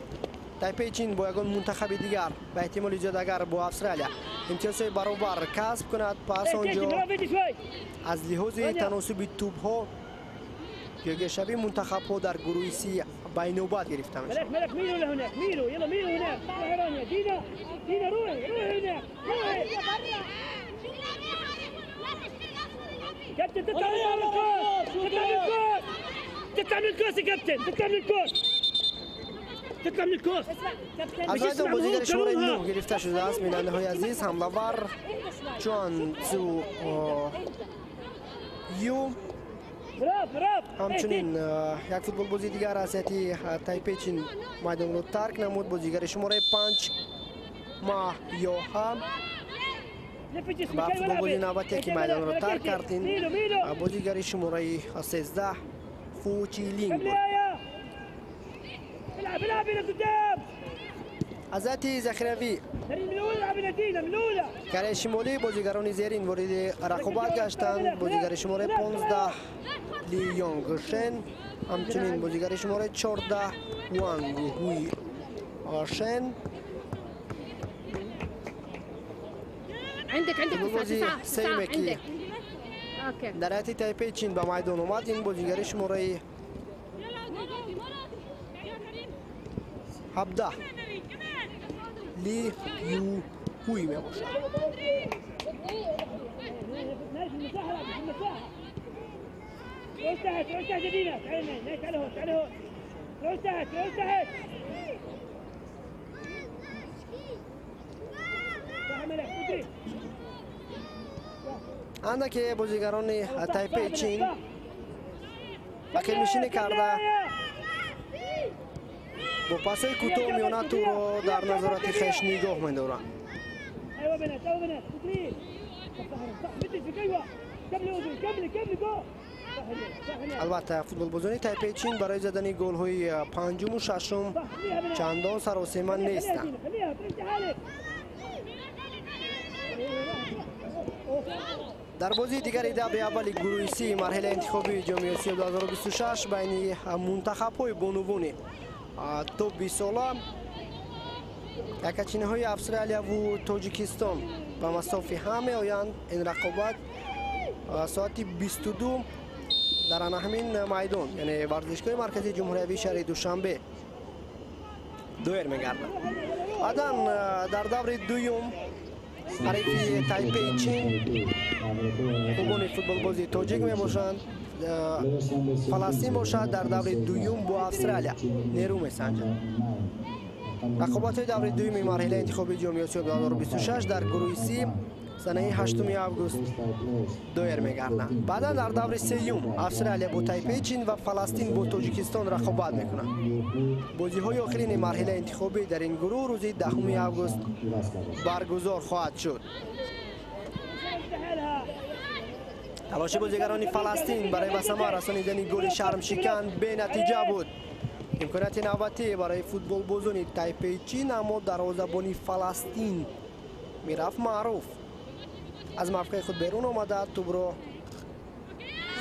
Speaker 1: Тайпеи Чин бо ягон мунтахаби дигар, ба эҳтимоли зиёд агар бо Австралия имтиёзҳои баробар касб кунад, пас он ҷо аз лиҳози таносуби тӯбҳо ҷойгиршавии мунтахабҳо дар гурӯҳи Си ба инобат гирифта мешавад. Аз майдон бозигари шумораи 9 гирифта шудааст. Бинандаҳои азиз, ҳамлавар Чуан Цзу Ю. Ҳамчунин як футболбози дигар аз ҳайати Тайпеи Чин майдонро тарк намуд. Бозигари шумораи 5 Ма Йоха ба футболбози навбатие ки майдонро тарк кард, ин бозигари шумораи 13 Фу Чилинг буд. Аз ҳайати захиравӣ Кореяи Шимолӣ бозигарони зерин вориди рақобат гаштанд. Бозигари шумораи 15 Ли Йонг Шен, ҳамчунин бозигари шумораи 14 Ванг Ҳуй Шен. Футболбози сеюме ки дар ҳайати Тайпеи Чин ба майдон омад, ин бозигари шумораи 17 Ли Ю Ҳуй мебошад.
Speaker 4: روح تحت، روح تحت يا دينا، تعالي معي، تعالي هون، تعالي هون. روح تحت، روح تحت. صح ملك، ادري.
Speaker 1: Андаке бозигарони Тайпеи Чин ақибнишинӣ карда, бо пасҳои кӯтоҳу миёна тӯбро дар назорати хеш нигоҳ медоранд.
Speaker 4: ايوه بنات، ايوه بنات، ادري. صح صح، متفق، ايوه. كملي ادري، كملي كملي جو. صح صح هناك.
Speaker 1: Албатта, футболбозони Тайпеи Чин барои задани голҳои панҷуму шашум
Speaker 4: صح، خليها بنات.
Speaker 1: чандон саросема
Speaker 4: خليها
Speaker 1: нестанд.
Speaker 4: دينا، خليها، ترجع حالك.
Speaker 1: Дар бозии дигари даври аввали гурӯҳи си марҳилаи интихобии Ҷоми Осиё 2026 байни мунтахабҳои бонувони то 20 сола якачиниҳои Австралияву Тоҷикистон ба масофи ҳам меоянд. Ин рақобат соати 22 дар ана ҳамин майдон, яъне варзишгоҳи марказии ҷумҳуриявии шаҳри Душанбе доир мегардад. Баъдан дар даври дуюм ҳарифи Тайпеи Чин хубони футболбози тоҷик мебошанд. Фаластин бошад, дар даври дуюм бо Австралия нерӯ месанҷад. Рақобатҳои даври дуюми марҳилаи интихобии Ҷоми Осиё 2026 дар гурӯҳи си санаи 8 август доир мегарданд. Баъдан дар даври сеюм Австралия бо Тайпеи Чин ва Фаластин бо Тоҷикистон рақобат мекунанд. Бозиҳои охирини марҳилаи интихобӣ дар ин гурӯҳ рӯзи 10 август баргузор хоҳад шуд.
Speaker 4: حالها.
Speaker 1: Талоши бозигарони Фаластин барои ба самар расонидани голи шармшикан бенатиҷа буд. Имконияти навбатӣ барои футболбозони Тайпеи Чин, аммо дарвозабони Фаластин Мираф Маъруф аз мавқеи худ берун омада, тӯбро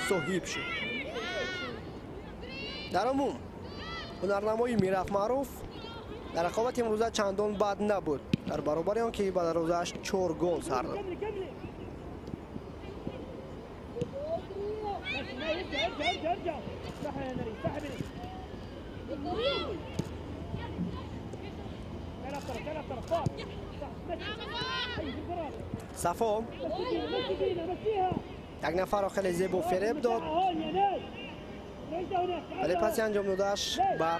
Speaker 1: соҳиб шуд. Дар умум, ҳунарнамои Мираф Маъруф дар рақобати имрӯза чандон бад набуд, дар баробари он ки ба дарвозааш чор гол сар дод.
Speaker 4: كملي كملي. ماشي، ارجع ارجع ارجع ارجع. صح يا نري، صح يا بنت. تعال طرف، تعال طرف، فوق. صح، مشي. هي في الفراغ.
Speaker 1: Сафо
Speaker 4: مشي دينا، مشي دينا، مشيها.
Speaker 1: як нафарро хеле зебо фиреб дод,
Speaker 4: هون يا ناس. رجع هناك. تعال
Speaker 1: вале паси
Speaker 4: هون.
Speaker 1: анҷом додааш ба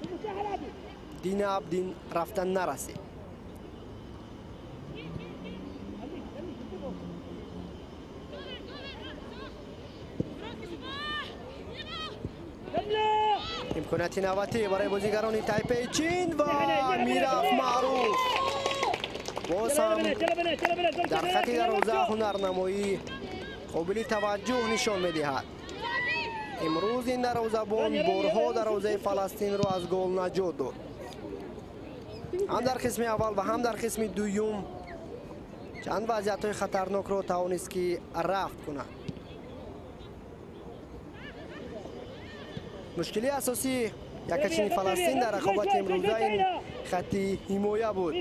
Speaker 4: المساحة العبي.
Speaker 1: Дина Абдин рафтан нарасид.
Speaker 4: خليك خليك، انتبهوا. كملوا.
Speaker 1: Имконияти навбатӣ барои бозигарони Тайпеи Чин ва Мираф Маъруф боз
Speaker 4: يلا
Speaker 1: ҳам
Speaker 4: بنات، يلا بنات، يلا بنات.
Speaker 1: дар хати дарвоза ҳунарнамоӣ қобили таваҷҷӯҳ нишон медиҳад. Имрӯз ин дарвозабон борҳо дарвозаи Фаластинро аз гол наҷот дод, ҳам дар қисми аввал ва ҳам дар қисми дуюм чанд вазъиятҳои хатарнокро тавонист, ки рафт кунад. Мушкилии асосии якачини Фаластин дар рақобати имрӯза ин хатти ҳимоя буд.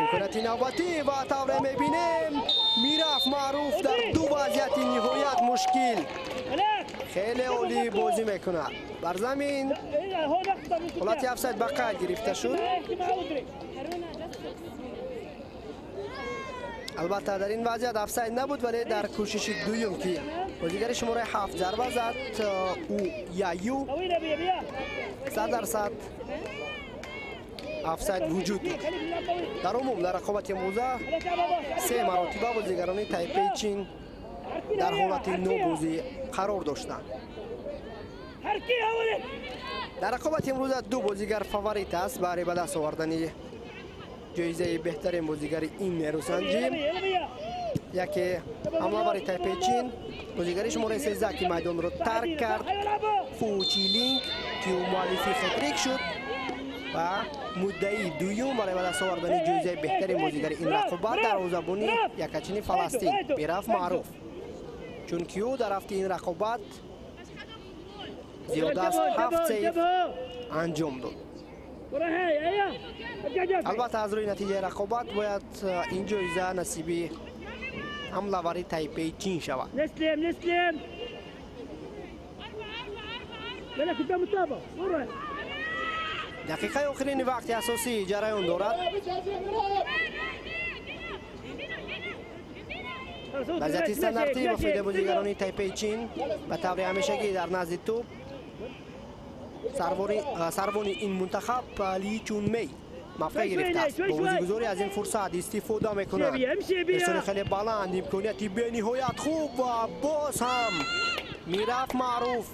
Speaker 1: Имконияти навбатӣ ва тавре мебинем, Мираф Маъруф дар ду вазъияти ниҳоят мушкил
Speaker 4: هناك.
Speaker 1: хеле олӣ бозӣ мекунад. Бар замин
Speaker 4: هون اخطر من
Speaker 1: ҳолати офсайд ба қайд гирифта шуд.
Speaker 4: احكي مع أودري.
Speaker 1: Албатта, дар ин вазъият офсайд набуд, вале дар кӯшиши дуюм, ки бозигари шумораи 7 зарба зад, ӯ яю,
Speaker 4: طويلة بيا بيا.
Speaker 1: 100% офсайд вуҷуд дошт.
Speaker 4: خليك نلعب طويل.
Speaker 1: Дар умум, дар рақобати имрӯза
Speaker 4: خليك تلعب بابا.
Speaker 1: се маротиба бозигарони Тайпеи Чин дар ҳолати нобозӣ қарор доштанд.
Speaker 4: حركيها ولد.
Speaker 1: Дар рақобати имрӯза ду бозигар фаворит аст баҳри ба даст овардани ҷоизаи беҳтарин бозигари ин нерӯсанҷӣ.
Speaker 4: يلا بيا، يلا بيا.
Speaker 1: Яке ҳамлавари Тайпеи Чин, бозигари шумораи 13, ки майдонро тарк кард,
Speaker 4: ايوه العبوا.
Speaker 1: Фучилинг, ки ӯ муаллифи хетрик шуд, ва муддаии дуюм барои ба даст овардани ҷоизаи беҳтарин бозигари ин рақобат дарвозабони якачини Фаластин Мираф Маъруф, чунки ӯ дар рафти ин рақобат зиёда аз ҳафт
Speaker 4: انتبهوا
Speaker 1: сейф
Speaker 4: انتبهوا.
Speaker 1: анҷом дод.
Speaker 4: ورا هاي، ايوه ارجع دافع.
Speaker 1: Албатта, аз рӯи натиҷаи рақобат бояд ин ҷоиза насиби ҳамлавари Тайпеи Чин шавад.
Speaker 4: نسلم نسلم. بالك قدام الطابة ورا.
Speaker 1: Дақиқаи охирини вақти асосӣ ҷараён дорад. وضعیت استانداردی با فایده بازیگران تایپی چین به طور همیشگی در نزد توپ. سروان این منتخب لی چون می موقع گرفته است. با بازیگذاری از این فرصت استفاده میکنند. ارسال خیلی بلند، امکانیتی به نهایت خوب و باز هم میرفت معروف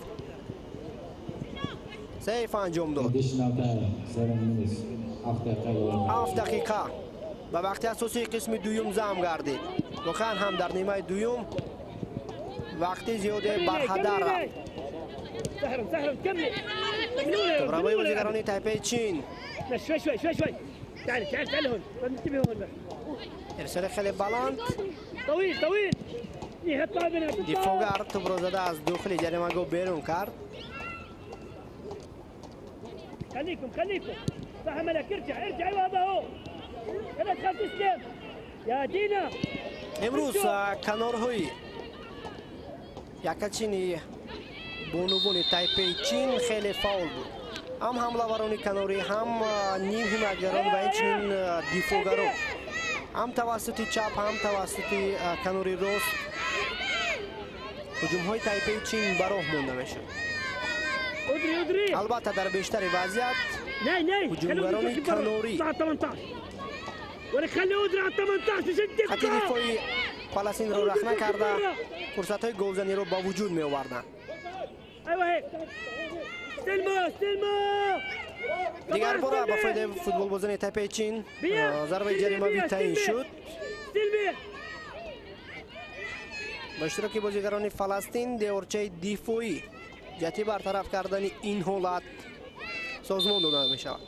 Speaker 1: save انجام داد. 7 دقیقه به وقت اساسی قسم دوم زم گردید. واقعا هم در نیمه دوم وقتی زیاده بر هدر رفت. تبرای بازیگران تایپی چین.
Speaker 4: شوي شوي شوي شوي تعال تعال تعال هون انتبه هون.
Speaker 1: ارسال خیلی بلند،
Speaker 4: طویل طویل.
Speaker 1: دیفوگر توپ را زده از داخل جریمه‌گاه بیرون کرد.
Speaker 4: خليكم خليكم صح ملك، ارجع ارجع. ايوه هذا هو، لا تخاف تسلم يا دينا.
Speaker 1: امروز کنارهای یکاچینی بانوان تایپی چین خیلی فعال بود. هم حمله‌وران کناری، هم نیم حمایتگران و همچنین دیفوگران، هم توسط چپ هم توسط کناری راست هجوم‌های تایپی چین به راه مانده میشد. البته در بیشتر وضعیت هجومگران کناری خط دفاعی فلسطین را رخنه کرده فرصت‌های گلزنی را با وجود می آوردند. دیگر بار با فایده فوتبال بازان تایپی چین ضربه جریمه‌ای تعیین شد. با اشتراک بازیگران فلسطین دیوارچه دفاعی جهت برطرف کردن این حالت سازمان داده می شود.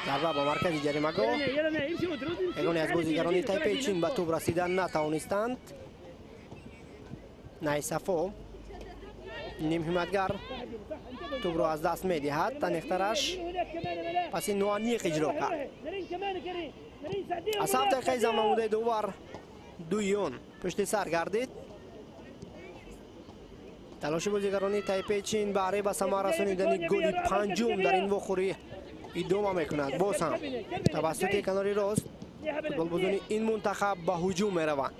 Speaker 1: ضربه با مرکز جریمه‌گاه. یگانه از بازیگران تایپی چین به توپ رسیدن نتوانستند. نایصفو نیم حمایتگر توپ را از دست میدهد. تنخترش پس نوانیق اجرا کرد. از 7 دقیقه زمان مونده دوبار دویون پشت سر گردید. تلاش بازیگران تایپی چین برای به ثمر رسانیدن گل پنجم در این وخوری ادامه میکند. باز هم توسط کناری راست فوتبال بازان این منتخب به هجوم میروند.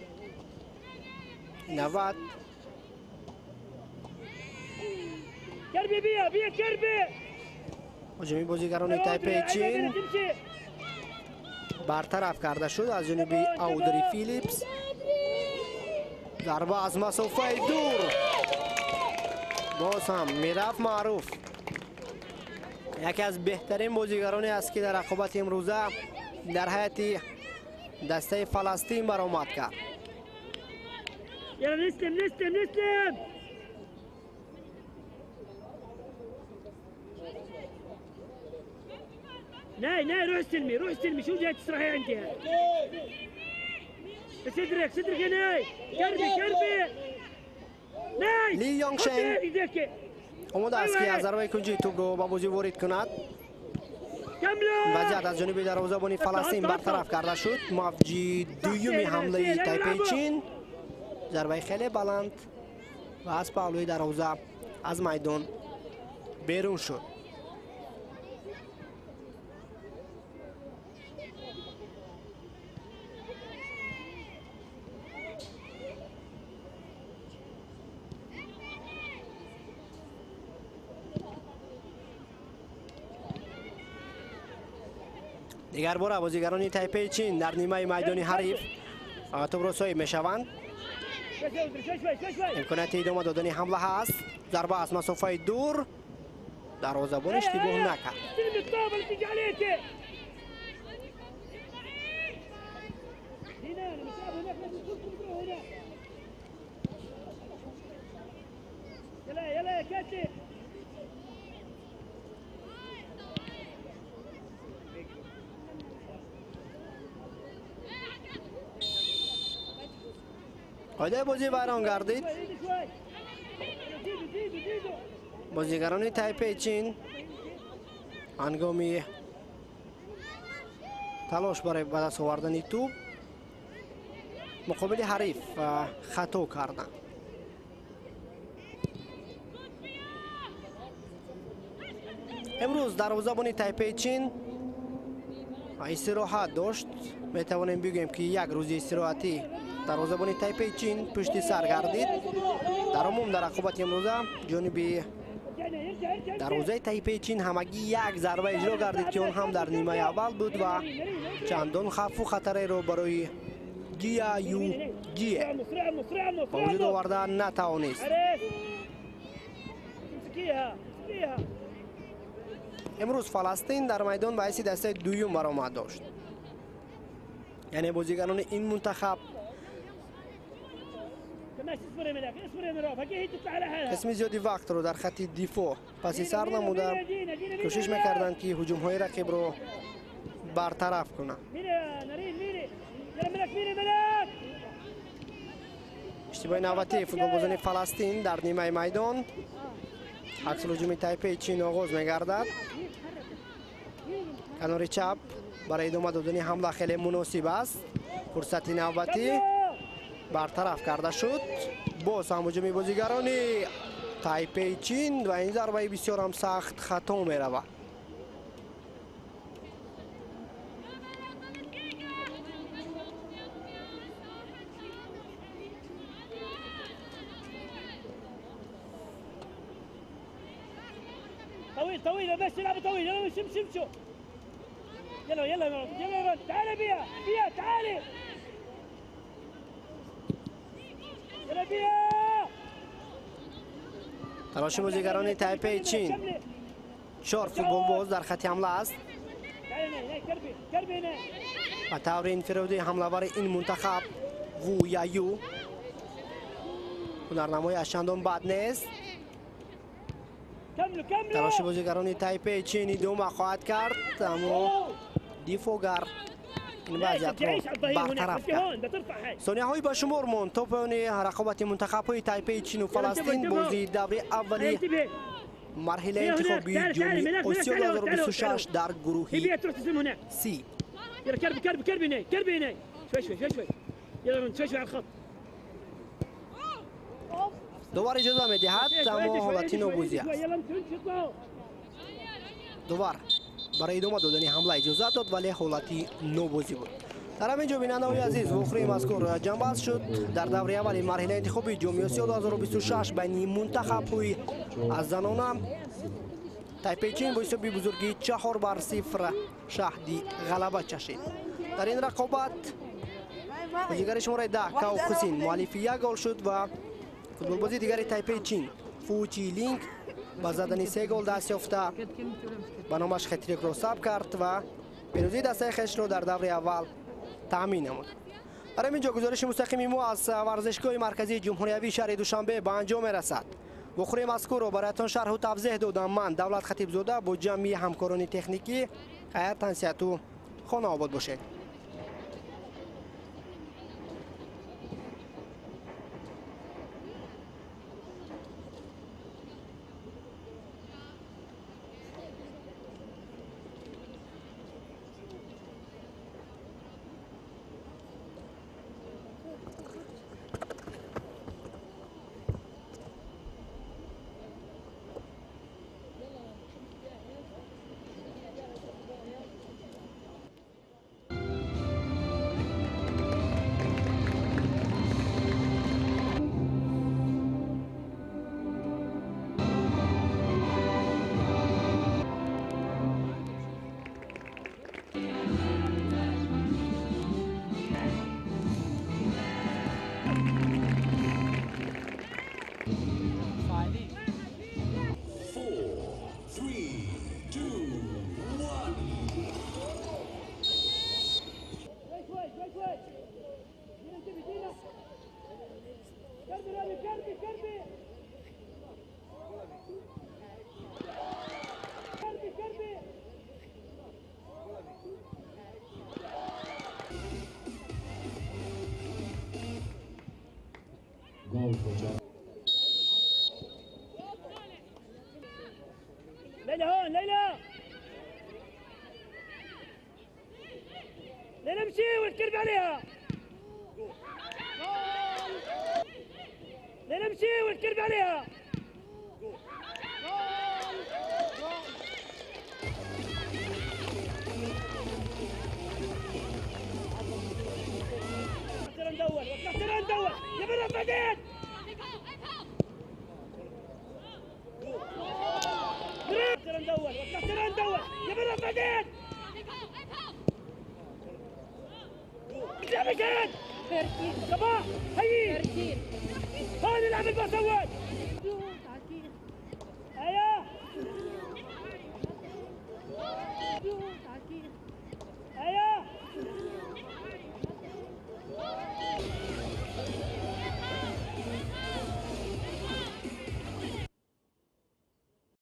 Speaker 1: 90 هجومی بازیگران تایپی چین برطرف کرده شد از جانب اودری فیلیپس. ضربه از مسافه دور، باز هم میرفت معروف، یکی از بهترین بازیگرانی است که در رقابت امروزه در هیئت دسته فلسطین برآمد کرد.
Speaker 4: يلا نسلم نسلم نسلم. ناي ناي روح استلمي روح استلمي. شو جاي تسرحي عندي؟ صدرك صدرك يا ناي. كربي كربي ناي.
Speaker 1: لی یانگ شنگ آماده است که از ضربه کنجی توپ رو به بازی وارد کند. وضعیت از جانب دروازه‌بان فلسطین برطرف کرده شد. موجی دوم حمله تایپی چین، ضربه خیلی بلند و از پهلوی دروازه از میدان بیرون شد. دیگر بار بازیگران تایپی چین در نیمه میدان حریف توپ را صاحب میشوند. امکانات ادامه دادن حمله هست. ضربه از مسافه دور، دروازه‌بان اشتباه نکرد. قاعده بازی ویران گردید. بازیگران تایپی چین هنگامی تلاش برای به دست آوردن توپ مقابل حریف خطا کردند. امروز دروازه‌بان تایپی چین Истироҳат дошт. Метавонем бигӯем, ки як рӯзи истироҳатӣ дарвозабони Тайпеи Чин пушти сар гардид. Дар умум дар рақобати имрӯза ҷониби дарвозаи Тайпеи Чин ҳамагӣ як зарба иҷро гардид, ки он ҳам дар нимаи аввал буд ва чандон хавфу хатареро барои Ҷия Ю Ҷие ба вуҷуд оварда натавонист. Имрӯз Фаластин дар майдон ба ҳайси дастаи дуюм баромад дошт. Яъне бозигарони ин мунтахаб қисми зиёди вақтро дар хатти дифоъ паси сар намуда кӯшиш мекарданд, ки ҳуҷумҳои рақибро бартараф кунанд. Иштибоҳи навбатии футболбозони Фаластин дар нимаи майдон. Аксулҳуҷуми Тайпеи Чин оғоз мегардад. Канори чап барои идома додани ҳамла хеле муносиб аст. Фурсати навбатӣ бартараф карда шуд. Боз ҳам ҳуҷуми бозигарони Тайпеи Чин ва ин зарбаи бисёр ҳам сахт хато меравад.
Speaker 4: طويل طويل بس يلعبوا طويل، يلا امشوا امشوا امشوا، يلا يلا يلا تعالي بيها بيها تعالي يلا بيها.
Speaker 1: талоши бозигарони Тайпеи Чин. Чор футболбоз дар хатти ҳамла аст. Ба таври инфиродӣ ҳамлавари ин мунтахаб Ву Яю ҳунарнамои аз чандон бад нест. Талоши бозигарони Тайпеи Чин идома хоҳад кард, аммо дифоъгар ин вазъиятро бартараф кард. Сонияҳои ба шумор монд то поёни рақобати мунтахабҳои Тайпеи Чину Фаластин, бозии даври аввали марҳилаи интихобии Ҷоми Осиё 2026 дар гурӯҳи Си. Довар иҷоза медиҳад, аммо ҳолати нобузӣ аст. Довар барои идома додани ҳамла иҷозат дод, вале ҳолати нобозӣ буд. Дар ҳамин ҷо, бинандаҳои азиз, вохӯрии мазкур ҷамъбаст шуд. Дар даври аввали марҳилаи интихобии Ҷоми Осиё 2026 байни мунтахабҳои аз занона Тайпеи Чин бо ҳисоби бузурги 4-0 шаҳди ғалаба чашид. Дар ин рақобат бозигари шумораи 10 Као Хусин муаллифи як гол шуд ва футболбози дигари Тайпеи Чин Фу Чи Линг ба задани 3 гол даст ёфта ба номаш хетрикро сабт кард ва пирӯзии дастаи хешро дар даври аввал таъмин намуд. Дар ҳамин ҷо гузориши мустақими мо аз варзишгоҳи марказии ҷумҳуриявии шаҳри Душанбе ба анҷом мерасад. Вохӯрии мазкурро бароятон шарҳу тавзеҳ додам ман, Давлат Хатибзода, бо ҷамъи ҳамкорони техникӣ. Хайр, тансиҳату хонаобод бошед.
Speaker 4: ليلى هون، ليلى ليلى امشي والكرب عليها، ليلى امشي والكرب عليها. اول، وقفت رند اول، يا بنات بعدين. رند اول، وقفت رند اول، يا بنات بعدين. لعب جد. صباح هي. هون العب الباص اول.